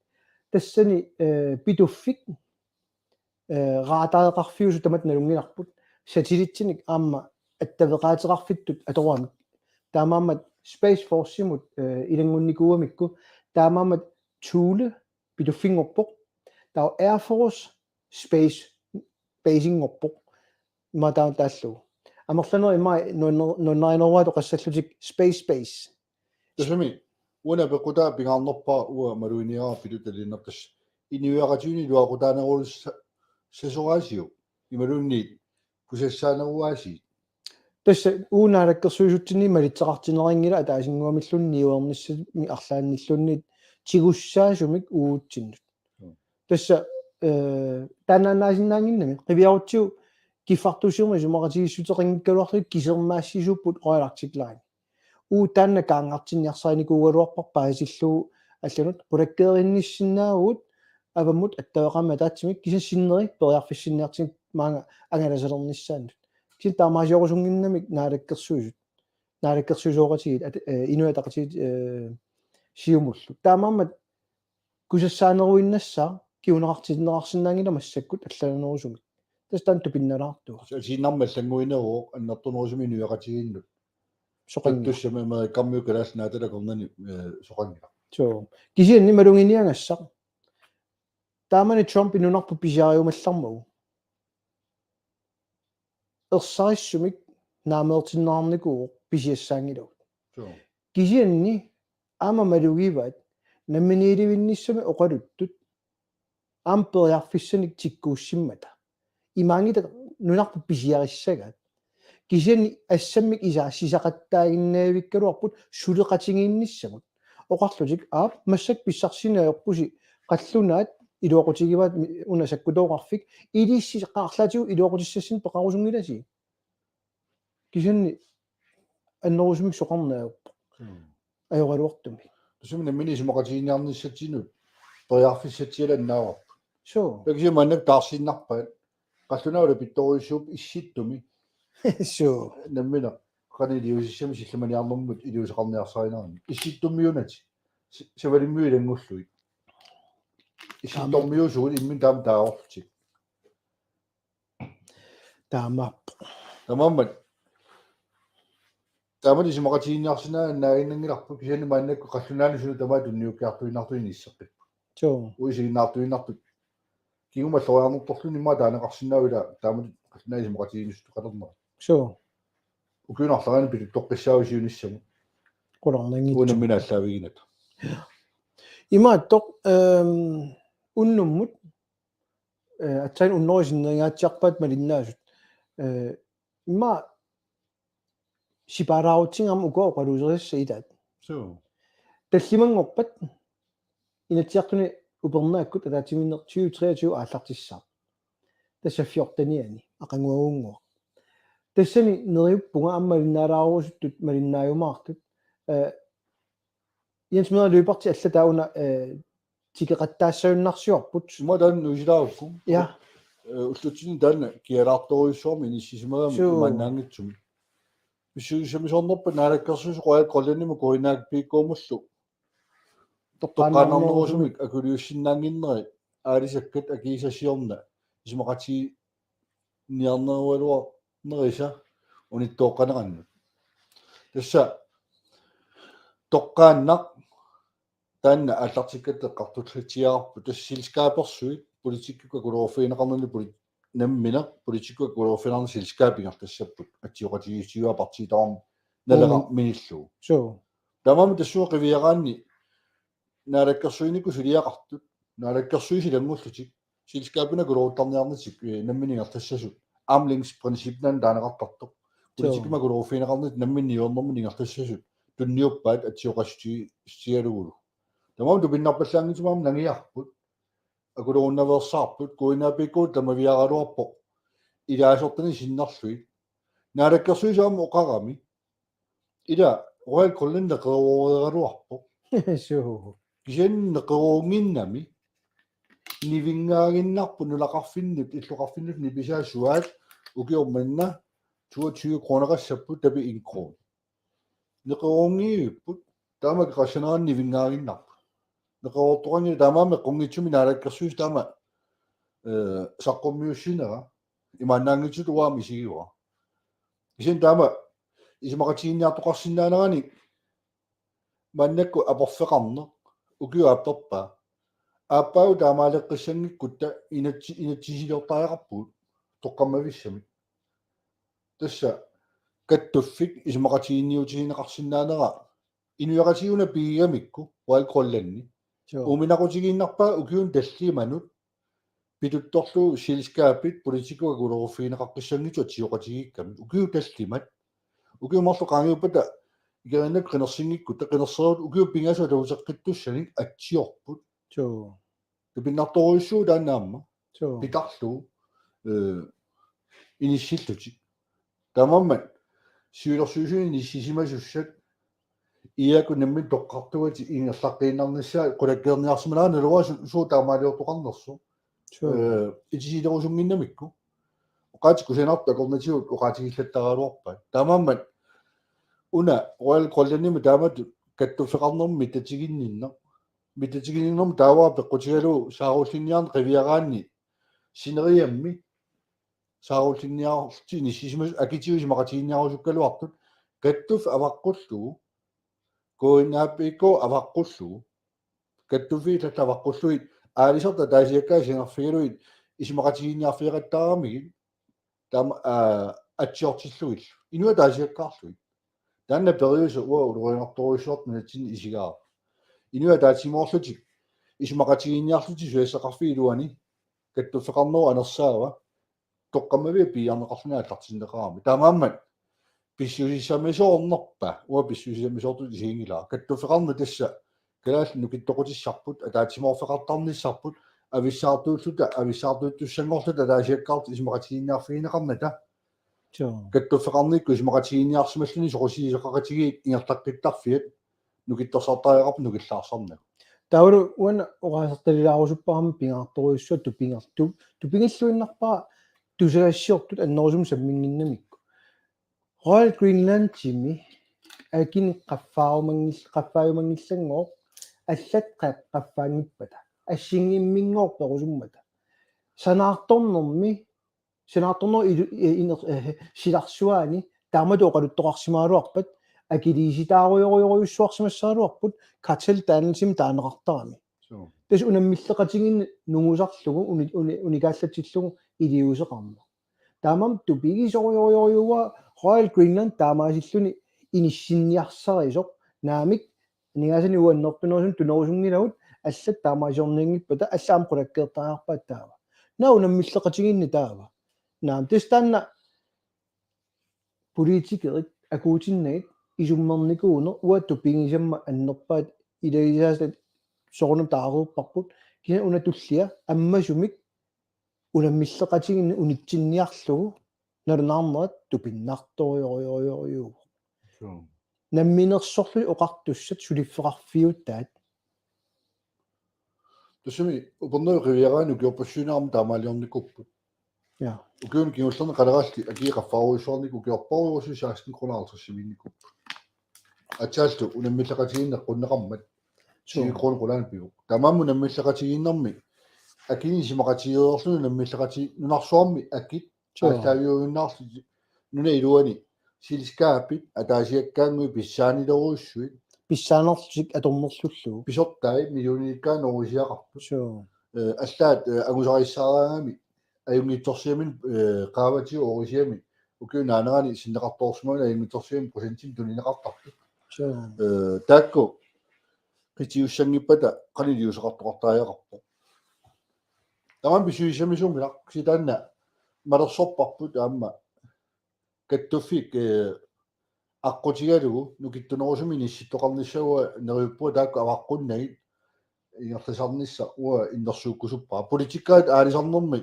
Tassani, eh, Pituffik, eh, radareqarfiusut tamatta nalunngilarput. Satellitsinik aamma attaveqaateqarfittut atoramik. Taamaammat Space Force-imut, eh, ilanngunnikuugamikku. Taamaammat Thule Pituffinngorpoq. Taava Air Force Space Base-inngorpoq. Ima taama taallugu. Amerlanerit ima nuanner-, nuannarineruaat oqassallutik Space Base. Tassami, uani peqqutaa pingaarnerpaaq uanga maluginiagara Piluta Lennert tassa. Inuiaqatigiinni iluaqutaanerulersassasoraasiuk. Imaluunniit kusassaaneruaasiit. Tassa uagut naalakkersuisutsinni malitseqartinneqanngilaq ataasinnguamilluunniit niuernissamik arlaannilluunniit tigussaasumik uagutsinnut. Mm. Tassa, eh, taannaannaasinnaannginnami, qiviarutsigu kiffartuussinermi isumaqatigiissuteqanngikkaluarluta kisermaassisuupput Royal Arctic Line. Uagut taanna kaanngartinniarsarinikuugaluarpara paasillugu allanut qulakkeerinnissinnaavugut avammut attaveqarmat ataatsimik kisianni sinneri periarfissinniartigit maanga angalasalernissaannut. Kisianni taamaasiorusunnginnamik naalakkersuisut. Naalakkersuisooqatigiit at-, eh, Inuit Ataqatigiit, eh, Siumullu. Taamaammat kusassaaneruinnassaaq kinguneqartinneqarsinnaanngilaq massakkut allaanerusumik. Tassa taanna tupinnalaartua. Asiinnarmi allannguineruvoq annertunerusumik inuiaqatigiinnut. Soqanngilaq. Tuttussami Amerikamiut kalaallit naatali akornanni, eh, soqanngilaq. Suu. Kisianni maluginiagassaq. Taamani Trump nunarput pisiariumallarmagu. Ersarissumik naameertinneqarnikuuvoq pisiassaanngilagut. Suu. Kisianni aamma malugivaat namminiilivinnissamik oqaluttut aamma periarfissanik tikkuussimmata. Imaanngitsoq nunarput pisiarissagaat. Kisianni assammik isaassisaqattaaginnavikkaluarput suleqatigiinnissamut. Oqarlutik aap massakkut pissarsineq ajorpusi qallunaat iluaqutigivaat una sakkutooqarfik ilissi qaarlaatigut iluaqutissassinnik peqarusunngilasi. Kisianni annerusumik soqarneq ajorpoq. Ajoraluartumik. Tassami nammineq isumaqatigiinniarnissatsinnut periarfissatsialannaarput. Suu. Taava kisianni maannakkut taarsiinnarpaat. Qallunaat ulapittorujussuupput Issittumi. Suu. Nammineq qanoq iliuusissami sillimaniarnermut iliuuseqarniarsarinermi. Issittummiunati. Si-, Savalimmiut ilanngullugit. Issittormiuusugut imminut taama taagorlutik. Taamaappoq. Taamaammat. Taamatut isumaqatigiinniarsinnaanngilaq kisianni maannakkut qallunaanut suna tamaat tunniukkiartuinnartut inisseqqipput. Suu. Uisiginnaartuinnartut. Kingumut alloriarnertorluunniit immaqa taaneqarsinnaavoq ilaa taamatut qallunaat isumaqatigiinnissuteqalernerat. Suu. Ukiuni arlariinni pituttoqqissaavoq siunissamut. Qularnanngitsoq. Uunga nammineq aallaaviginnata. Imaattoq, ehm, unnummut, eh, aatsaat unnerit sinnerigatsiarpaat malinnaasut. Eh, immaqa sipaaraarutsigu aamma uku oqaluuserisassat ilaat. Suu. Tallimanngorpat Inatsisartuni upernaakkut ataatsimiinneq tyve treogtyve aallartissaaq. Tassa fjortenianni, aqaguagunnguaq. Tassani neriuppunga aamma malinnaalaarusutut malinnaajumaartut. Eh, Jens Møller Lyberth allat taakku una, eh, tikeqattaassagunarsiorput. Immaqa taanna nuisilaarukku. Ja. Eh, ullutsinni taanna kialaartorujussuarmik inissisimagami. Suu. Imaannaanngitsumik. Pissusissamisoornerpat Naalakkersuisut Royal Greenlandimut Kuujjuaarpikkuumullu. Toqqaannarnerusumik. Toqqaannarnerusumik akuliussinnaannginneri aalisakkat akiisa siorna isumaqatigiinniarnerugaluarnerisa unittooqqanerannut. Tassa toqqaannaq taanna aallartikkatta eqqartulatsiarput tassa selskabersuit politikkikkut akuleruffigineqarnerni poli-, nammineq politikkikkut akuleruffigineqarnerni selskabit ingerlassapput atsioqatigiissutigaat partiit tamarmik Naleraq minillugu. Suu. Tamarmik tassunga qiviaraanni naalakkersuinikkut suliaqartut, naalakkersuisut ilanngullutik, selskabinut akuleruttarniarnatik, eh, nammineq ingerlassasut, armslængdeprincippinut taaneqartartoq. Suu. Politikkimut akuleruffigineqarnatik nammineq niuernermut ingerlassasut, tunniuppaat atsioqatigiissutigalugulu. Tamarmik tupinnarpallaanngitsumik aamma nangiarput, akulerunnaveersaarput, K N A P K tamaviaaraluarpoq, ilaasortanik sinnerlugit. Naalakkersuisut aamma oqarami, ila Royal Greenland neqerooreeraluarpoq. Suu. Kisianni neqeroorunnginnami nivinngaaginnarpoq nunaqarfinnut, illoqarfinnut nipisaat suaat ukioq manna toogtyve kroneqassapput tapi en krone. Neqeroorunngivipput, taama qassanerani nivinngaaginnarput. Neqeroortoqanngilaq taamaammat eqqunngitsumik naalakkersuisut taama, eh, saqqummiussinera, imaannaanngitsutut uanga misigivara. Kisianni taama isumaqatigiinniartoqarsinnaaneranik maannakkut aporfeqarneq ukiup aapparpaa. Aappaagu taamaaleqqissanngikkutta inatsi-, inatsisiliortariaqarpugut toqqammavissamik. Tassa kattuffik isumaqatigiinniutigineqarsinnaanera inuiaqatigiit una pigigamikku Royal Greenlandi. Suu. Uuminaqutigiinnarpaa ukiuni tallimanut pituttorlugu selskabit politikkikkut akuleruffigineqaqqissanngitsut atsioqatigiikkamik. Ukiut tallimat. Ukiut marluk qaangiuppata ikeriinnakkut qinersinngikkutta qinersereerutta ukiut pingasut atuuteqqittussanik atsiorput. Suu. Tupinnartorujussuuvoq taanna aamma. Suu. Pitarlugu, eh, inissillutik. Taamaammat siulersuisuni inissisimasussat I A K-kut nammineq toqqartugatik ingerlaqqiinnarnissaat qulakkeerniarsimaleraat naluara su-, suut taamaaliortoqarnersoq. Suu. Eh, itisilerusunnginnamikku. Oqaatsit kusanartut akornatigut oqaatigillattaraluarpaat. Taamaammat una Royal Greenlandimi taamatut kattuffeqarnermi mitatiginninneq. Mitatiginninnermi taava peqqutigalugu saarullinniarneq qiviaraanni sineriammi saarullinniarlutik inissisimasut akitigut isumaqatigiinniarusukkaluartut kattuffik avaqqullugu K N A P K avaqqullugu kattuffiit tassa avaqqullugit aalisartut ataasiakkaat sianerfigalugit isumaqatigiinniarfigeqattaaramigit taama, aa, atsiortillugillu. Inuit ataasiakkaarlugit. Taanna periuseq uanga ulorianartorujussuartut nunatsinni isigaara. Inuit ataatsimoorlutik isumaqatigiinniarlutik suliassaqarfiit iluani kattuffeqarnerup anersaava toqqammavia piiarneqarluni aallartinneqarami. Taamaammat Pissusissamisoornerpa? Uanga pissusissamisoortutut isiginngilara. Kattuffeqarneq tassa kalaallit nukittoqutissarput, ataatsimoorfeqartarnissarput, avissaartuulluta, avissaartuuttussanngorluta ataasiakkaarluta isumaqatigiinniarfigineqarnata. Suu. Kattuffeqarnikkut isumaqatigiinniarsimalluni soqutigisoqaqatigiit ingerlaqqittarfiat nukittorsartariaqarput nukillaartarnagu. Taavalu uanga oqaasertalilaarusuppara aamma pingaartorujussuaq tupinnartu-, tupingilluinnarpara tusagassiortut annerusumik samminnginnamikku. Royal Greenlandimi akinik qaffaajumanngil-, qaffaajumanngillanngooq allat qa-, qaffaanngippata. Assinngimminngooq perusummata. Sanaartornermi, sanaartornerup ilu-, eh, iner-, eh, silarsuaani taamatut oqaluttoqarsimagaluarpat akiliisitaarujorujorujussuarsimassagaluarput karteldannelsemi taaneqartarami. Suu. Tassa unammilleqatigiinneq nungusarlugu uni-, uni-, unikaallatsillugu iliuuseqarneq. Taamaammat tupigisorujorujorujussuaq Royal Greenland taamaasilluni inissinniarsarisoq naamik aningaasanik uannertunerusumik tunerusunngilagut allat taamaasiornianngippata allat aamma qulakkeertariaqarpaat taava. Naamik unammilleqatigiinneq taava. Naamik tassa taanna politikerit akuutinnagit isummernikuuneq uanga tupigisammat annerpaat ilagisaasat soorunami taareerparput kisianni una tullia ammasumik unammilleqatigiinneq unitsinniarlugu nalunaarnerat tupinnartorujorujorujussuuvoq. Suu. Namminersorlutik oqartussat suliffeqarfiutaat. Tassami Upernaviup qiviaraanni ukiorpassuinnarmik taamaaliornikuupput. Ja. Ukiuni kingullerni qalerallit akii qaffaarujussuarnikuupput ukiorparujussuit seksten kroner halvtredsimiinnikuupput. Aatsaat unammilleqatigiinneq eqqunneqarmat. Suu. Tyve kroner qulaani pivoq. Taamaammat unammilleqatigiinnermi akinik isumaqatigeereerluni unammilleqati-, nunarsuarmi akit Suu. Aallaaviuinnarlutik nunap iluani selskabit ataasiakkaannguit pissaanilerujussuit. Pissaanerlutik atornerlullugu. Pisortai millioniikkaat norisiaqarput. Suu. Eh, allaat, eh, angusarissaaraangami ajunngitsorsiamini, eh, qaavatigut Aarhusimi ukiup naanerani sinneqartoorsimaguni ajunngitsorsiamini procentimik tunineqartarput. Suu. Eh, taakku qitiussanngippata qanoq iliuuseqartoqartariaqarpoq. Tamanna pissusissamisuunngilaq, kisianni taanna malersorparput aamma Kattuffik, eh, aqqutigalugu nukittunerusumik inissittoqarnissaa uanga neriuppunga taakku avaqqunnagit ingerlasarnissaq uanga innersuukkusuppara. Politikkaat aalisarnermi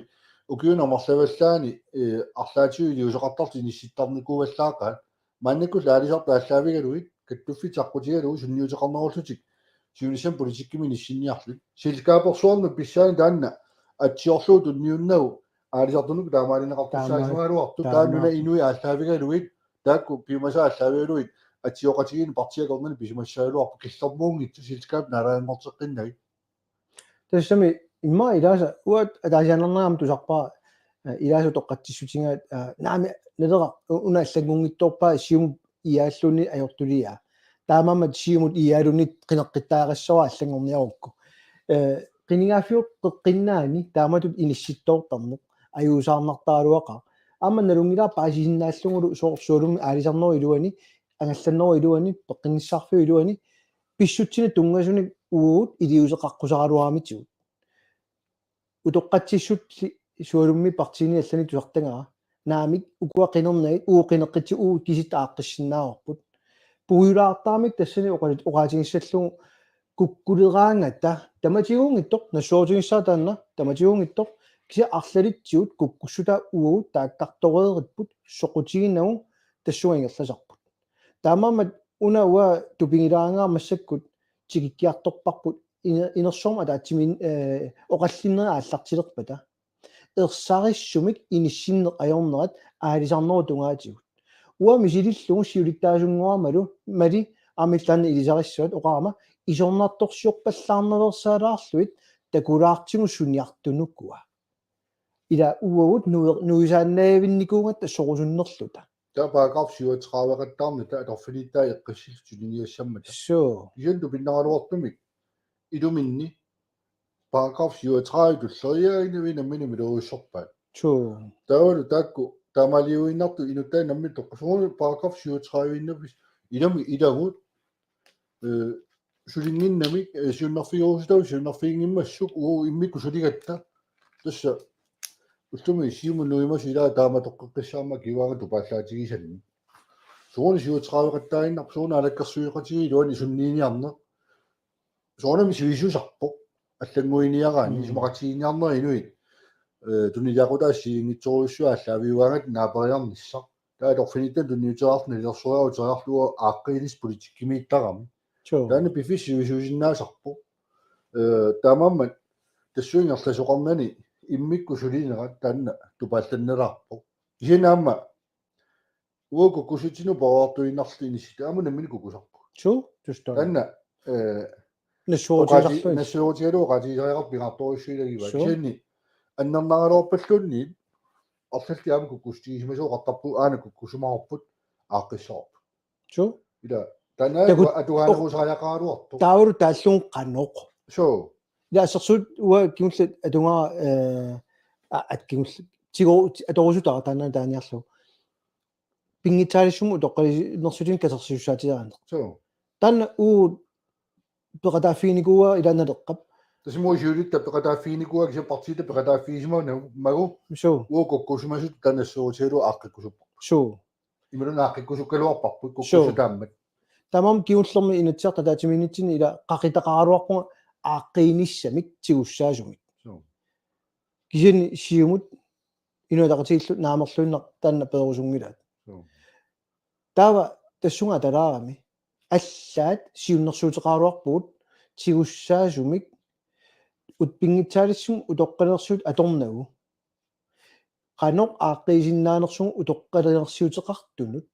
ukiuni amerlavallaani, eh, arlaatigut iliuuseqartartut inissittarnikuuvallaaqaat. Maannakkullu aalisartut aallaavigalugit, kattuffiit aqqutigalugit sunniuteqarnerullutik siunissami politikkimi inissinniarlutik. Selskabersuarnut pissaani taanna atsiorlugu tunniunnagu aalisartunut taamaalineqartussaasimagaluartoq. Taama-, taanna una taama- inuit aallaavigalugit, taakku piumasaat aallaavigalugit, atsioqatigiinneq partiit akornanni pisimassagaluarpoq, killormuunngitsoq selskabit naalaanngorteqqinnagit. Tassami immaqa ilaasa uanga ataasiaannarnera aamma tusarpara, eh, ilaasa utoqqatsissutigaat, eh, naamik Naleraq u-, una allanngunngitsoorpaa Siumup I A-lluunniit ajortuliaa. Taamaammat Siumut I A-luunniit qineqqittariaqassavara allanngorniarukku. Eh, qinigaaffiup qeqqinnaani taamatut inissittoortarneq ajuusaarnartaraluaqaaq. Aamma nalunngilara paasisinnaallugu soorlu Sualummik aalisarnerup iluani, angallannerup iluani, peqqinnissarfiup iluani, pissutsinik tunngasunik uagut iliuuseqaqqusaraluaramitigut. Utoqqatsissutsi Sualummi partiini allani tusartagara. Naamik ukua qinernagit uagut qineqqitsigut uagut kisitta aaqqissinnaavarput. Puigulaartaramik tassani oqaat-, oqaatigissallugu kukkuleraangata tamatiguunngitsoq, nassuerutigissaaq taanna, tamatiguunngitsoq, kisianni arlalitsigut kukkussutaa uagut taakkartoreeripput soqutiginagu tassunga ingerlasarput. Taamaammat una uanga tupigilaaraangama massakkut tikikkiartorparput ine-, inersuarmi ataatsimi-, eh, oqallinnerit aallartilerpata. Ersarissumik inissinneq ajornerat aalisarnerup tungaatigut. Uanga misilillugu siulittaasunngoramali, mali aamma illit taanna ilisarissavat oqarama isornartorsiorpallaarnaveersaalaarlugit takulaartigu suniartunukua. Ila uagut nuer-, nuisaannavinnikuugatta sorusunnerluta. Taava paragraf syvogtredive-qartarnata atorfiniittaa eqqissillutik tuniniassammata. Suu. Kisianni tupinnaraluartumik iluminni paragraf syvogtredive tulleriiaannavik nammineq miloriussorpaat. Suu. Taavalu taakku taamaaliuinnartut inuttai nammineq toqqissaguni paragraf syvogtredive-innavik ilami ilagut, eh, sulinnginnamik, eh, siunnerfigerusutavut siunnerfiginngimmassuk uagut immikkut suligatta. Tassa ullumi Siumup nuimasoq ilaa taama toqqeqqissaarmat kiuaanga tupaallaatigisanni. Soorlu siuteqareqattaaginnarpoq, soorlu naalakkersuisoqatigiit iluani sunniiniarneq. Soorunami sivisusarpoq allannguiniaraanni. Mm. Isumaqatigiinniarneq inuit, eh, tunuliaqutaat assigiinngitsorujussuit aallaaviugaangatta naaperiarnissaq. Taava atorfinitta tunniuteriarluni nalilersuiaaruteriarlugu aaqqiinissaq politikkimiittarami. Sure. Taanna piffissaq sivisuusinnaasarpoq. Eh, taamaammat tassunga ingerlasoqarnani immikkut sulinerat taanna tupaallannalaarpoq. Kisianni aamma uagut kukkussutsinut oqaatigiinnarluta inissitut aamma nammineq kukkusarput. Sure, just det. Taanna, eh, nassuerutigisarluni. Nassuerutigalugu oqaatigisariaqarpoq pingaartorujussuit ilagivaat. Sure. Kisianni annernaraluarpalluunniit arlallit aamma kukkussutigisimasut oqartarput aana kukkussumaarput aaqqissaarput. Sure. Ila taanna taku-, atugaanagusariaqaraluartoq. Taavalu taallugu qanoq. Sure. Ila assersuut uanga kingulleq atugaara, eh, a-, at kingulleq. Tigu atorusutara taanna taaniarlugu. Pinngitsaaliissummik utoqqalinersiutinik katersisussaatigaanni. Sure. Taanna uagut peqataaffiginikuuara ilaa Naleqqap. Tassa uagut siulitta peqataaffiginikuuara kisianni partiitta peqataaffigisimavunga. Sure. Uagut kukkussimasut taanna nassuerutigalugu aaqqikkusupparput. Sure. Imaluunniit aaqqikkusukkaluarparput, sure, kukkussutaammat. Taamaammat kingullermi Inatsisartut ataatsimiinnitsinni ila qaqitaqaraluarpunga aaqqiinissamik tigussaasumik. Sure. Kisianni Siumut Inuit Ataqatigiillu naamerluinnaq taanna peerusunngilaat. Sure. Taava tassunga atalaarami. Allaat siunnersuuteqaraluarpugut tigussaasumik ut pinngitsaaliissummik utoqqalinersiutit atornagu. Qanoq aaqqiisinnaanersugut utoqqalinersiuteqartunut.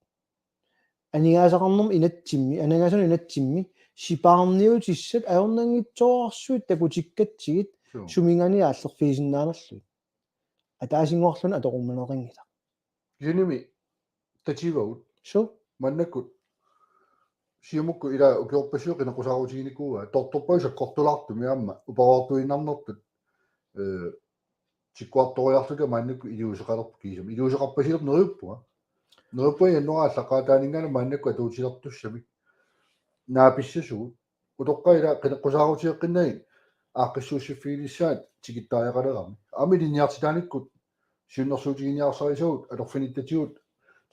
Aningaasaqarnermi inatsimmi, aningaasanut inatsimmi, sipaarniutissat ajornanngitsoorsuit takutikkatsigit, sure, suminngaanniit aallerfigisinnaanerlugit. Ataasinnguarluunniit atorumaneqanngilaq. Kisiannimi tativagut. Sure. Maannakkut Siumukkut ila ukiorpassuit qineqqusaarutiginikuuaat. Tortorpajuk sakkortulaartumik aamma upernartuinnarnertut, eh, tikkuartoriarluta maannakkut iliuuseqalerput kiisami. Iliuuseqarpasilerput neriuppunga. Neriuppunga januaarip aallaqqaataaninngaanniit maannakkut atuutilertussamik. Naapissasugut. Utoqqaat ila qineqqusaarutigeqqinnagit aaqqissuussiffiginissaat tikittariaqalerami. Aamma ilinniartitaanikkut siunnersuutiginiarsarisagut atorfinittatigut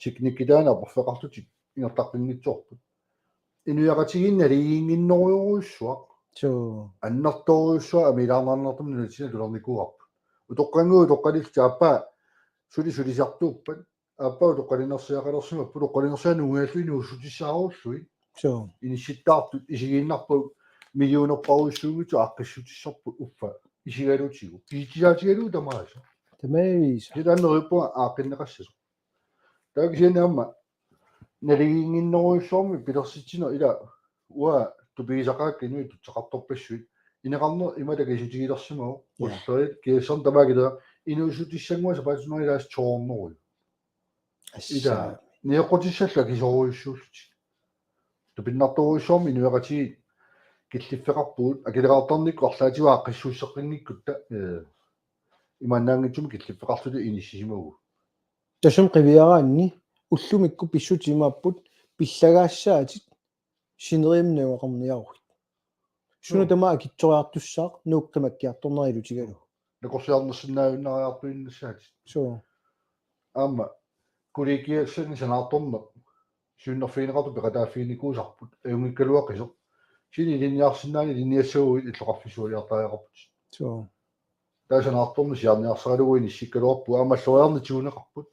teknikkit taanna aporfeqarlutik ingerlaqqinngitsoorput. Inuiaqatigiinni naligiinnginnerujorujussuaq. Sure. Annertoorujussuaq amiilaarnarnertumik nunatsinni tulernikuuarput. Utoqqannguit utoqqalillutik aappaa suli sulisartuuppat. Aappaa utoqqalinersiaqalersimapput, utoqqalinersiat nungujallu inuussutissaarullutik. Sure. Inissittaartut isigiinnarpagut millionerparujussuunngitsut aaqqissutissarput uffa isigalutigu. Kisitsisaatigalugu tamaasa. Tamaasa. Kisianni neriuppunga aaqqinneqassasoq. Taava kisianni aamma naligiinnginnerujussuarmik pilersitsineq ila uanga tupigisaqaakka inuit tutsaqartorpassuit. Ineqarneq ima takisutigilersimavoq. Ja. Ulleriit kiassarneq tamaakilera inuussutissannguaq sapaatip-akunneri ilaasa toornerujuk. Ila, assaa, nioqqutissallu akisoorujussuullutik. Tupinnartorujussuarmik inuiaqatigiit killiffeqarpugut, akileraartarnikkut arlaatigut aaqqissuusseqqanngikkutta, eh, imaannaanngitsumik killiffeqarluta inissisimavugut. Tassami qiviaraanni ullumikkut pissutsit imaapput pillagaassaatit sineriammi najugaqarniaruit. Suna, mm, tamaat akitsoriartussaaq Nuuk qimakkiartornera ilutigalugu. Nakorsiarnersinnaajunnaariartuinnassaatit. Suu. Aamma kollegiassani sanaartorneq siunnerfigineqartut peqataaffiginikuusarput ajunngikkaluaqisoq. Kisianni ilinniarsinnaani ilinniassaguit illoqarfissualiartariaqarputit. Suu. Taava sanaartorneq siaarniarsaralugu inissikkaluarpugut aamma alloriarneq tiguneqarput.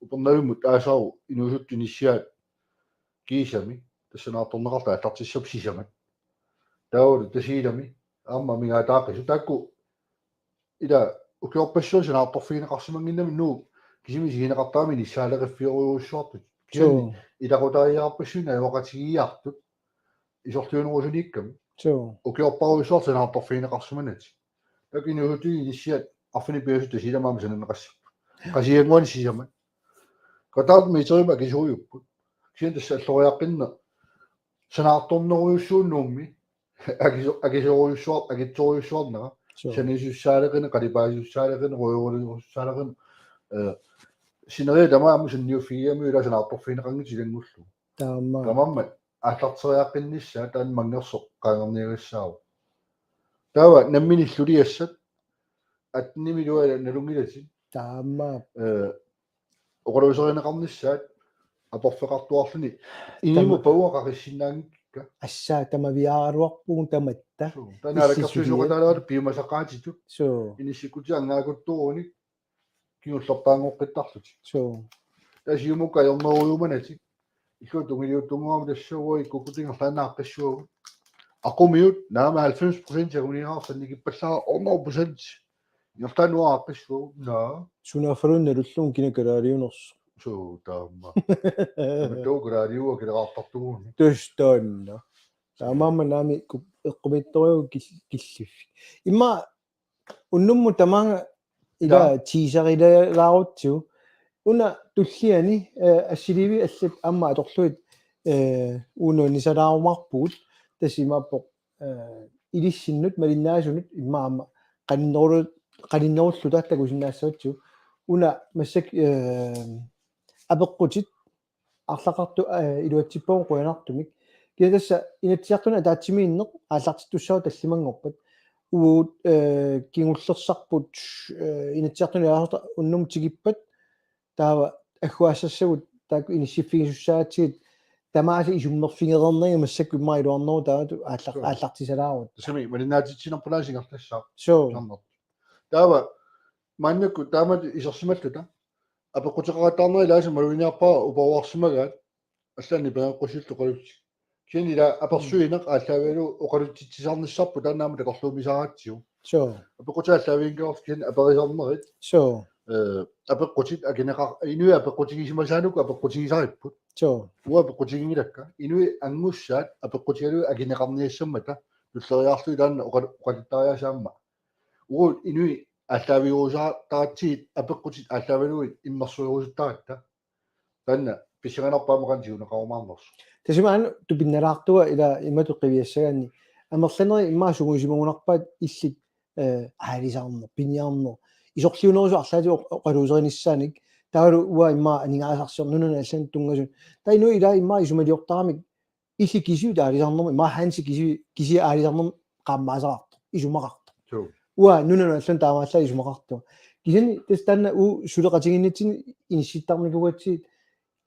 Upernavimmut taasaaru inuusuttut inissiaat kiisami. Tassa sanaartorneqartut aallartissapput sisamat. Taavalu Tasiilami aamma amigaataaqisut taakku ila ukiorpassuit sanaartorfigineqarsimannginnami Nuuk kisimi isigineqartarami inissaaleqiffiorujussuartut. Kisianni, suu, ilaqutariiaarpassuit najugaqatigiiaartut isorliunerusuniikkami. Suu. Ukiorparujussuartut sanaartorfigineqarsimanatik. Taakku inuusuttut inissiat arfineq-pingasut Tasiilami aamma sananneqassapput. Qasigiannguani sisamat. Kvadratmeterimik akisuujupput. Kisianni tassa alloriaqqinneq sanaartornerujussuuvoq Nuummi. Akiso-, akisoorujussuar-, akitsorujussuarnera. Suu. Sanisussaaleqineq, qalipaasussaaleqineq, røverilersussaaleqineq. Eh, sineriak tamaasa sunniuffigigamigit ila sanaartorfigineqanngitsut ilanngullugu. Taama. Taamaammat aallarteriaqqinnissaa taanna manngersoq qaangerniagassaavoq. Taava nammineq illuliassat attenimi ilua nalunngilatit. Taama. Eh, oqaluuserineqarnissaat aporfeqartuarluni inimut Tama- pauaqaqissinnaanngikka. Assaa tamaviaaraluarpugut tamatta. Suu, taanna naalakkersuisooqataalaarluta piumasaqaatitut. Suu. Inissikkutit angaakuttuunik kingullerpaanngoqqittarlutik. Suu. Tassa Siumukka ajornerujuumanatik. Illuatungiliuttunnguamik tassa uagut ikkukkutit ingerlaannaq aaqqissuagut. Aqumiut naamik halvfems procent anguniagassat nikippallaa hundrede procent. Ingerlaannaq aaqqissuagut. Naa. Sunaaffaluunniit nalullugu kina kalaaliunersoq. Suu taama. Tamatta kalaaliua kileqartartuguuni. Tassa taanna. Taamaammat naamik ku- eqqumiitsorujuuvoq kil- killiffik. Immaqa unnummut tamaanga ila Ila. Teaserilaarutsigu. Una tulliani eh, assiliivi allat aamma atorlugit eh, uunga nuannisalaarumaarpugut. Tassa imaappoq eh, ilissinnut malinnaasunut immaqa aamma qaninnerulu- qaninnerulluta takusinnaassagatsigu. Una massakkut eh, apeqqutit arlaqartut eh, iluatsippagut qujanartumik. Kisianni tassa Inatsisartuni ataatsimiinneq aallartittussaavoq tallimanngorpat. Uagut eh, kingullersarput eh, Inatsisartuni aallarta unnummut tikippat taava agguaassassagut taakku inissiffigisussaagatsigit tamaasa isummerfigereernerit massakkut immaqa iluarneruvoq taava aalla- Suu. aallartisalaarugut. Tassami malinnaatsitsinerput naasigartassaaq. Suu. Sannert. Taava maannakkut taamatut isersimalluta. Apeqquteqaqattaarnerit ilaasa maluginiarpara uparuarsimagaat allanik pereqqussillutik oqalutsit. Kisianni ila apersuineq aallaavigalugu oqalutsitsisarnissarput taanna aamma takorluuisaaratsigu. Suu. Apeqqutit aallaaviginngilarput kisianni aperisarnerit. Suu. Eh, apeqqutit akineqar- inuit apeqqutigisimasaanuku apeqqutigisaripput. Suu. Uagut apeqqutiginngilakka. Inuit angussaat apeqqutigalugit akineqarniassammata nulleriarlugit taanna oqal- oqaluttariaaseq aamma. Uagut inuit aallaavigerusuttaratsigu apeqqutit aallaavigalugit immersuerusuttaratta. Taanna pissanganarpoq aamma qanoq tiguneqarumaarnersoq. Tassami aana tupinnalaartunga ila imatut qiviassagaanni amerlanerit immaqa sungiusimagunarpaat illit eh, aalisarneq, piniarneq. Isorliunerusut arlaatigut oq- oqaluuseqarnissaanik. Taavalu uanga immaqa aningaasarsiorneq nunanut allanut tunngasut. Taava inuit ilaat immaqa isumaliortaramik illit kisiat aalisarnermut, immaqa Hansi kisi kisiat aalisarnermut qaammaasaqartoq, isumaqartoq. Suu. Uanga nunanut allanut taamaallaat isumaqartoq. Kisianni tassa taanna uagut suleqatigiinnitsinni inissittarnikuugatsigit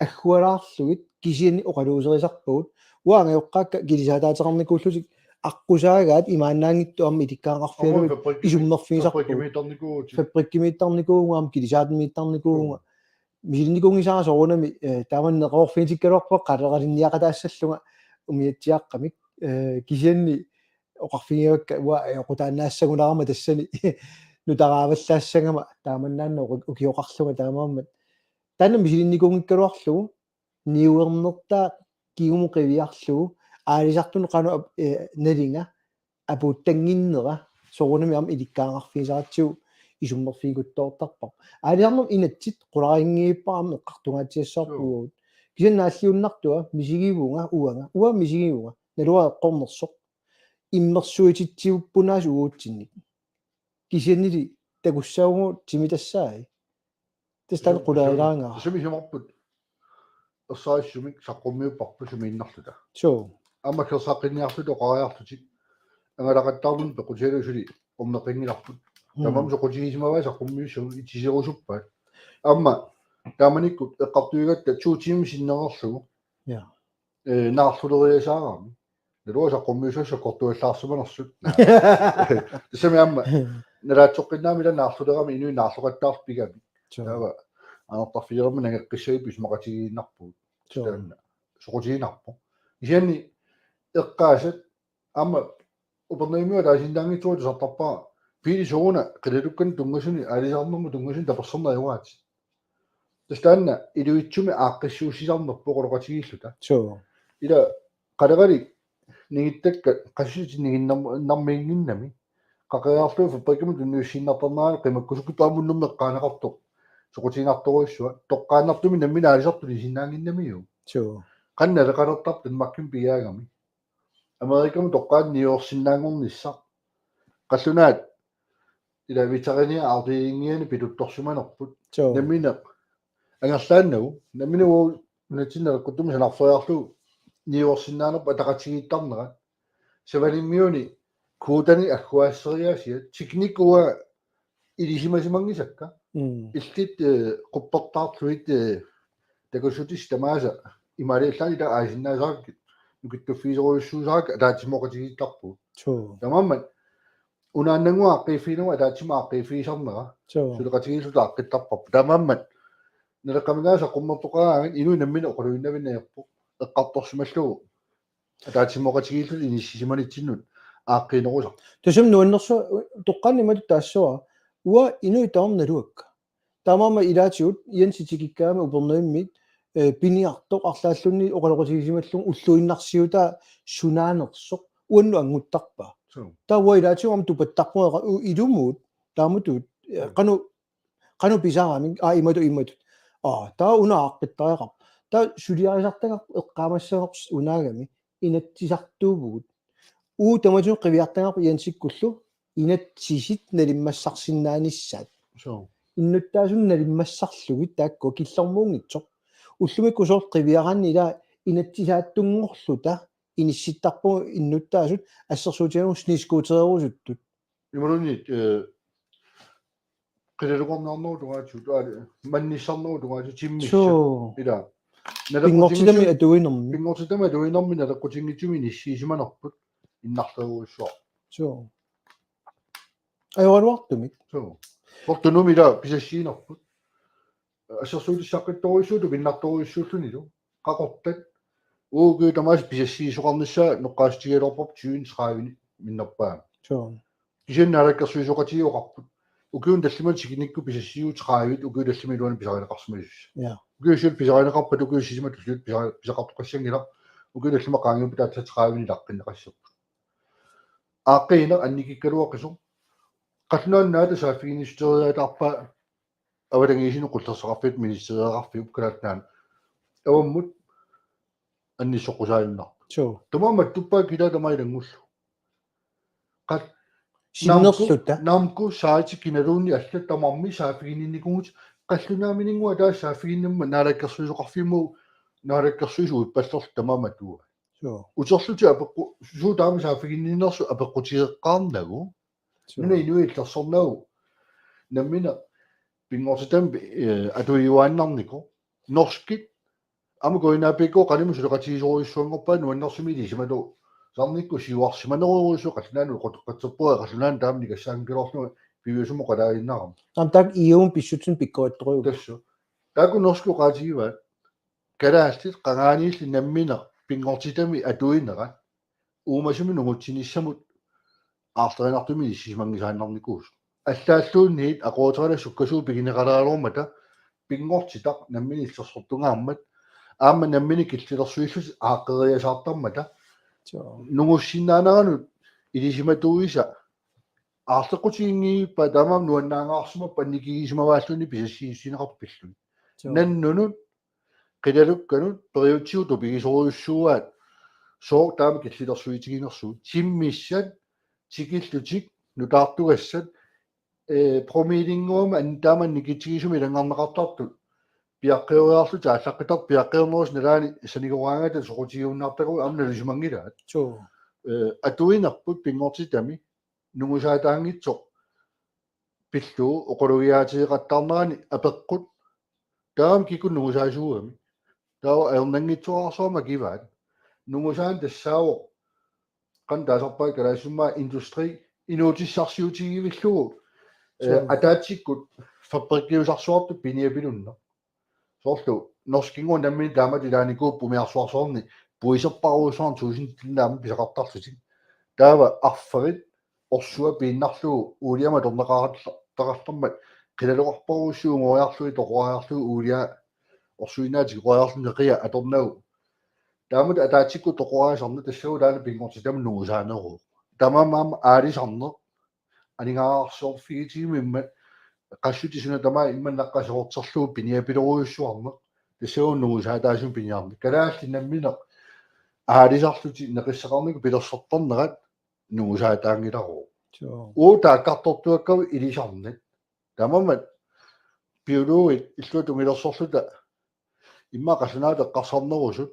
aggualaarlugit kisianni oqaluuserisarpagut. Uanga angajoqqaakka kilisaataateqarnikuullutik aqqusaagaat imaannaanngitsut aamma ilikkagaqarfigalugit Aamma fabrikkimi- isummerfigisarpagut. Fabrikkimiittarnikuuvugut. Fabrikkimiittarnikuuvunga aamma kilisaatimiittarnikuuvunga. Misilinnikuunngisaannarpara soorunami eh, taamani neqeroorfigitikkaluarpunga qaleqalinniaqataassallunga umiatsiaaqqamik. Eh, kisianni oqarfigivakka uanga ajoqutaannaassagunarama tassani nutaraavallaassagama taamannaana uki- ukioqarlunga taamaammat. Taanna misilinnikuunngikkaluarlugu niuernertaa kingumut qiviarlugu aalisartunut qanoq ap- eh, nalinga apuuttannginnera soorunami aamma ilikkagaqarfigisaratsigu isummerfigiguttoortarparput. Aalisarnermut inatsit qularinngivippara aamma eqqartungaatsiassavarput. Suu. Uagut. Kisianni naalliunnartunga misigivunga uanga. Uanga misigivunga. Naluara eqqornersoq. Immersuititsivippunaasi uatsinnit. Kisiannili takussaavugut timitassai. Tassa taanna qularilaarnga. Tassami isumaqarput. Ersarissumik saqqummiupparput sumiinnarluta. Suu. Aamma kersaaqqinniarluta oqariarlutik. Angalaqattaarluni peqqutigalugu suli orneqqinngilarput. Mm. Tamanna soqutigisimavaa saqqummiussagutsigit itiserusuppaat. Aamma taamanikkut eqqartuigatta to timer sinnereerlugu. Ja. Eh, naarluleriasaarami. Naluara saqqummiussagutsigit sakkortuallaarsimanersut. Tassami aamma nalaatsoqqinnaami ila naarlulerami inuit naarloqattaarlugit pigami. Suu. Taava anartarfilerama nangeqqissagipput isumaqatigiinnarpugut. Suu. Taanna soqutiginarpoq. Kisianni eqqaasat aamma Upernavimmiut ataasinnaanngitsoq tusartarpara. Piili sooruna qilalukkanik tunngasuni aalisarnermut tunngasuni taperserneq ajoraat. Tassa taanna iluitsumik aaqqissuussisarnerput oqaloqatigiilluta. Suu. Ila qaleqalik ningittakkat qassit ninginnarmiinnginnami. Qaqeriarlugu fabrikkimut tunniussiinnartarneranik qimakkusukkukkit aamma unnummut eqqaaneqartoq. Soqutiginartorujussuaq. Toqqaannartumik nammineq aalisartut isinnaannginnamiuk. Suu. Qanoq naleqalertarpa Danmarkimut pigaagami. Amerikamut toqqaannaq niuersinnaanngornissaq. Qallunaat ila veterinærafdeliingiani pituttorsimanerput. Suu. Nammineq angerlaannagu, nammineq uagut nunatsinni naleqquttumik sanarferiarlugu niuersinnaanerput ataqatigiittarnerat. Savalimmiuni kvotanik agguaasseriaasiat, teknikkut uanga ilisimasimanngisakka. Mm. Illit eh, quppertaarlugit eh, takussutissat tamaasa imaaliallaannaq aasinnaasarakku nukittuffigisorujussuusarakkit ataatsimooqatigiittarpugut. Suu. Taamaammat unaannannguaq aaqqiiffiginerup ataatsimut aaqqiiffigisarnera Suu. suleqatigiilluta aaqqittarparput. Taamaammat naleqqamigaasa saqqummertoqaraangat inuit namminneq oqaluinnavinneq ajorpoq eqqartorsimallugu ataatsimooqatigiilluta inissisimanitsinni aaqqiinerusarput. Tassami nuannersuaq toqqaannaq imatut taassavara. Uanga inuit tamarmik naluakka. Taamaammat ilaatigut Jensi tikikkaangami Upernavimmit, eh, piniartoq arlaannik oqaloqatigisimalluni ulluinnarsiutaa sunaanersoq uannut annguttarpaa. Suu. Taava uanga ilaatigut aamma tupattarpunga u-, ilumut taamatut, eh, qanoq qanoq pisaramik, aa, imatut, imatut. Aa, taava una aaqqittariaqarpoq. Taava suliarisartagarput eqqaamassavarsi unaagami inatsisartuuvugut. Uagut tamatunut qiviartagarput Jensikkullu inatsisit nalimmassarsinnaanissaat. Suu. Innuttaasunik nalimmassarlugit taakku killormuunngitsoq. Ullumikkut soorlu qiviaraanni ila inatsisaattunngorluta inissittarpugut innuttaasut assersuutigalugu snescootererusuttut. Imaluunniit, eh, qilalugarniarnerup tungaatigut, aa, mannissarnerup tungaatigut timmissat. Suu. Ila. Pinngortitami atuinermi. Pinngortitami atuinermi naleqqutinngitsumik inissiisimanerput innarlerujussuaq. Suu. Ajoraluartumik. Suu. Portunumi ila pisassiinerput. Assersuutissaqqittorujussuupput pinnartorujussuullunilu. Qaqortat. Ukiut tamaasa pisassiisoqarnissaa noqqaassutigigaluarparput tyve tredive minnerpaamik. Suu. Kisianni naalakkersuisooqatigiit oqarput. Ukiuni tallimani tikinikkut pisassiiugut tredive, ukiut tallimat iluanni pisarineqarsimasussat. Ja. Ukiut siulliit pisarineqarpata ukiut sisamat tulliuttut pisa-, pisaqartoqassanngilaq. Ukiut tallimat qaangiuppata aatsaat tredive ilaqqinnaqassapput. Aaqqiineq annikikkaluaqisoq. Qallunaat Nunaata saaffiginnissuteriaataarpaa avatangiisinut qullersaqarfiit ministereqarfiup Kalaallit Nunaanni. Avammut annissoqqusaajunnaarput. Suu. Tamarmik mattuppaa kitaat tamaat ilanngullugu. Qal- Sinnerluta. Namku saati kinaluunniit allat tamarmik saaffiginninnikuuvugut qallunaamininnguaq taava saaffiginnimmat naalakkersuisoqarfimmut naalakkersuisut uippallerlutik tamaat matuai. Suu. Uterlutik apeqqu-, suut taama saaffiginninnersut apeqqutigeqqaarnagu. Suu. Nunap inui illersornagu. Nammineq pinngortitami, eh, atuiuaannarnikoq. Norskit aamma Kuinaapiikkut qanimut suleqatigisorujussuanngorpaat nuannersumik ilisimatusarnikkut siuarsimanerujussuit qallunaanut uqotoqqatserpugut qallunaanut taama nikassaanngikkaluarlugu piviusumik oqalaaginnarami. Aamma taakku E U-mut pissutsinut pikkorittorujuupput. Tassa. Taakku norskit oqaatigivaat kalaallit qangaaniilli nammineq pinngortitami atuinerat uumasumik nungutsinissamut aarlerinartumik inissisimanngisaannarnikuusoq. Allaalluunniit aquuteralak sukkasuut pigineqaleraluarmata pinngortitaq nammineq illersortungaarmat aamma nammineq killilersuillutik aaqqeriasaartarmata Suu. nungussinnaaneranut ilisimatuisa aarleqqutiginngivippaa taamaammat nuannaangaarsimappat annikigisimavaalluni pisassiissuteqarput pillugit. Suu. Nannunut qilalukkanut periutsigut tupigisorujussuuaat sooq taama killilersuitiginersugut. Timmissat tikillutik nutaartugassat, eh, promillinnguamik an-, taama annikitsigisumik ilanngarneqartartut piaqqioriarlutik aallaqqittartut piaqqiornerusut nalaani sanigoraangata soqutigiunnaartagut aamma nalusimanngilaat. Suu. Eh, atuinerput pinngortitami nungusaataanngitsoq pillugu oqalugiaatigeqattaarnerani apeqqut taama kikkut nungusaasuugami. Taava ajornanngitsoorarsuarmik akivaat. Nungusaaneq tassaavoq qanoq taasarpaat kalaallisut immaqa industri inuutissarsiutigivillugu, eh, Suu. ataatsikkut fabrikkiusarsuartut piniapilunneq. Soorlu norskinngua nammineq taamatut ilaanikuupput umiarsuarsuarni puiserparujussuarnik tuusintilinnik aamma pisaqartarlutik. Taava arferit orsua piinnarlugu uuliamut atorneqarallarmat qilaloqarparujussuit ungoriarlugit toqoriarlugit uulia orsuinnaatik toqoriarluni neqia atornagu. Taamatut ataatsikkut toqoriasarneq tassaavoq taanna pinngortitami nungusaaneruvoq. Taamaammat aalisarneq aningaasarsiorfigitigimmat qassutit suna tamaat immaqa naqqaserorterlugu piniapilorujussuarneq tassaavoq nungusaataasumik piniarneq. Kalaallit nammineq aalisarlutik neqissaqarnikkut pilersortarnerat nungusaataanngilaruvoq. Suu. Uagut taakkartortuakkavut ilisarnat. Taamaammat biologit illuatungilersorluta immaqa qallunaatut eqqarsarnerusut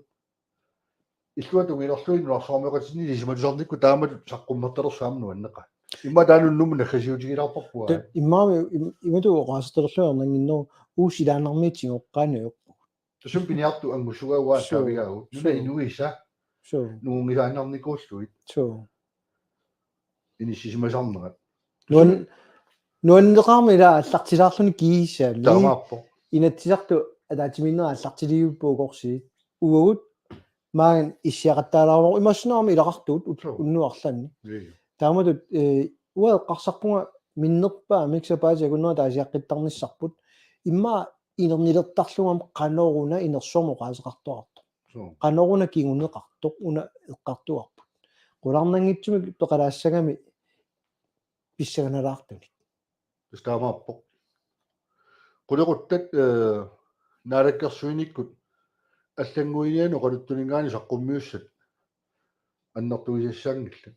illuatungilerlugit nunarsuarmioqatinnit ilisimatusarnikkut taamatut saqqummertalersuut aamma nuanneqaat. Immaqa taanna unnummut naggasiutigilaarparput. Te-, immaqa im-, imatut oqaasertalerlugu ajornannginneruvoq uagut silaannarmiit tigoqqaanni ajorpugut. Tusum piniartu angusugaa uanga Suu. Taavigaagut. Nuna Suu. Inuisa. Suu. Nungungisaannarnikuullugit. Suu. Inissisimasarnerat. Nuan-, nuanneqarmi ila aallartilaarluni kiisami. Taamaappoq. Inatsisartut ataatsimiinnerat aallartiliivippoq ukorsiit. Uagut maani issiaqattaalaarneq imaassinnaagami ilaqartugut ut-, Suu. Unnuarlanni. Ii. Taamatut, eh, uanga eqqarsarpunga minnerpaamik sapaatip akunnera taasiaqqittarnissarput. Immaqa inernilertarlugu aamma qanoruna inersuarmi oqaaseqartoqartoq. Suu. Qanoruna kinguneqartoq una eqqartugarput. Qularnanngitsumik peqalaassagami pissanganalaartunik. Tassa taamaappoq. Qulequttat, eh, naalakkersuinikkut allannguinianni oqaluttuninngaanniit saqqummiussat annertugisassaanngillat.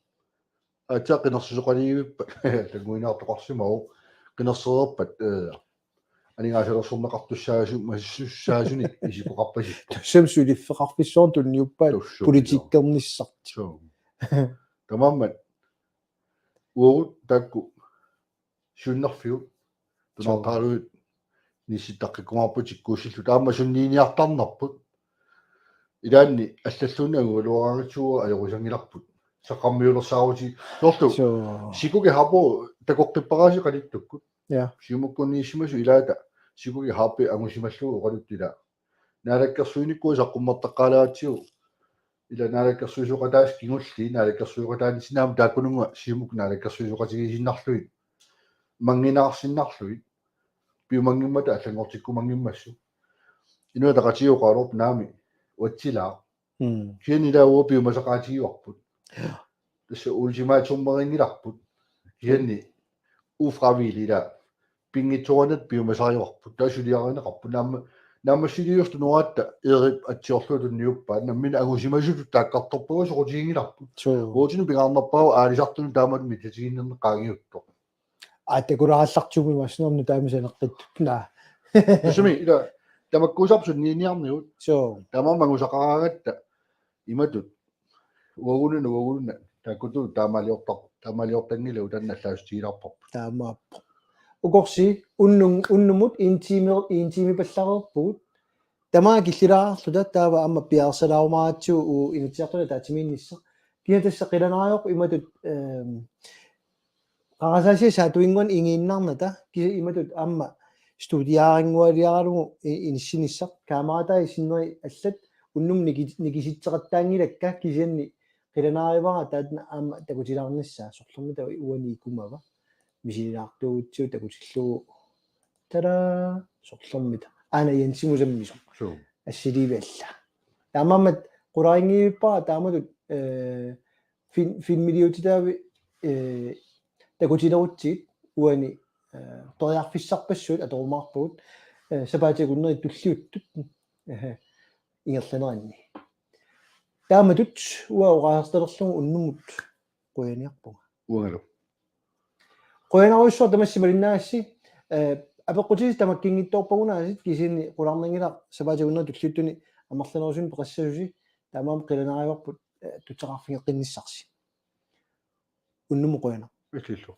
Aatsaat qinersisoqalivippat allannguiniartoqarsimavoq qinersereerpat, eh, aningaasalersorneqartussaasunik isikkoqarpasippoq. Tassami suliffeqarfissuarnut tunniuppaat Tussuupiloq. Politikkernissartik. Suu. Taamaammat uagut taakku siunnerfigut tunaartaraluit nissittaqqikkumaarput tikkuussilluta aamma sunniiniartarnerput. Ilaanni allalluunniit angugaluaraangatsigu ajorusanngilarput. Saqqarmiulersaaruti. Soorlu Suu. Sikuki hapu takoqqipparaasi qanittukkut. Ja. Siumukkunniissimasut ilaata sikuki hapi angusimallugu oqaluttut ila. Naalakkersuinikkut saqqummertaqqaalaaratsigu. Ila naalakkersuisooqataasut kingulliit naalakkersuisooqataanit sinaamik taakkununnga Siumut naalakkersuisooqatigiissinnarlugit. Mannginnarsinnarlugit. Piumanngimmata allanngortikkumanngimmassuk. Inuit Ataqatigiit oqaluupput naamik uatsilaaq. Mm. Kisianni ila uagut piumasaqaatigivarput. Ja. Tassa ultimatummerinngilarput. Kisianni ufravilligt ila pinngitsoorannata piumasarivarput. Taava suliarineqarput. Naamma-, naammassiliuusoq nuaratta Eerip atsiorlugu tunniuppaat. Nammineq angusimasutut taakkartorpagut soqutiginngilarput. Suu. Uagutsinnut pingaarnerpaavoq aalisartunut taamatut mitatiginninneq qaangiuttoq. Aa, takulaarallartuummi massinarnu taama saneqqittut. Naa. Tassami, ila, tamakkuusarput sunniiniarnigut. Suu. Taamaammat angusaqaraangatta imatut. Uagununa, uagununa. Taakkutut taamaaliortar-, taamaaliortanngilagut taanna allaasutigilaarparput. Taamaappoq. Ukorsi, unnum-, unnumut en time, en time pallareerpugut. Tamaat killilaarluta taava aamma piareersalaarumaatsigu uagut Inatsisartuni ataatsimiinnissaq. Kisianni tassa qilanaarivarput imatut, ehm, qarasaasiaq saatuinnguan ingiinnarnata, kisianni imatut aamma studiaarinngualiaralugu i-, inissinissaq, kaameratai sinneri allat, unnummi niki-, nikisitseqattaanngilakka, kisianni qilanaarivara taanna aamma takutilaarnissaa, sorlermita uani ikumava, misililaartuugutsigu takutillugu, tadaa, sorlermita. Aana Jensimut sammisoq. Suu. Assiliivi alla. Taamaammat qularinngivippara taamatut, eh, film-, filmiliutitaavi, eh, takutilerutsigit uani, eh, periarfissarpassuit atorumaarpagut, eh, sapaatip akunneri tulliuttut, eh, ingerlaneranni. Taamatut uanga oqaasertalerlugu unnumut qujaniarpunga. Uangalu. Qujanarujussuaq tamassi malinnaagassi, eh, apeqqutisi tamakkiinngitsoorpagut aasiit kisianni qularnanngilaq sapaatip akunneri tulliuttuni amerlanerusunik peqassasusi taamaammat qilanaarivarput, eh, tutsaqarfigeqqinnissarsi. Unnumut qujanaq. Illillu.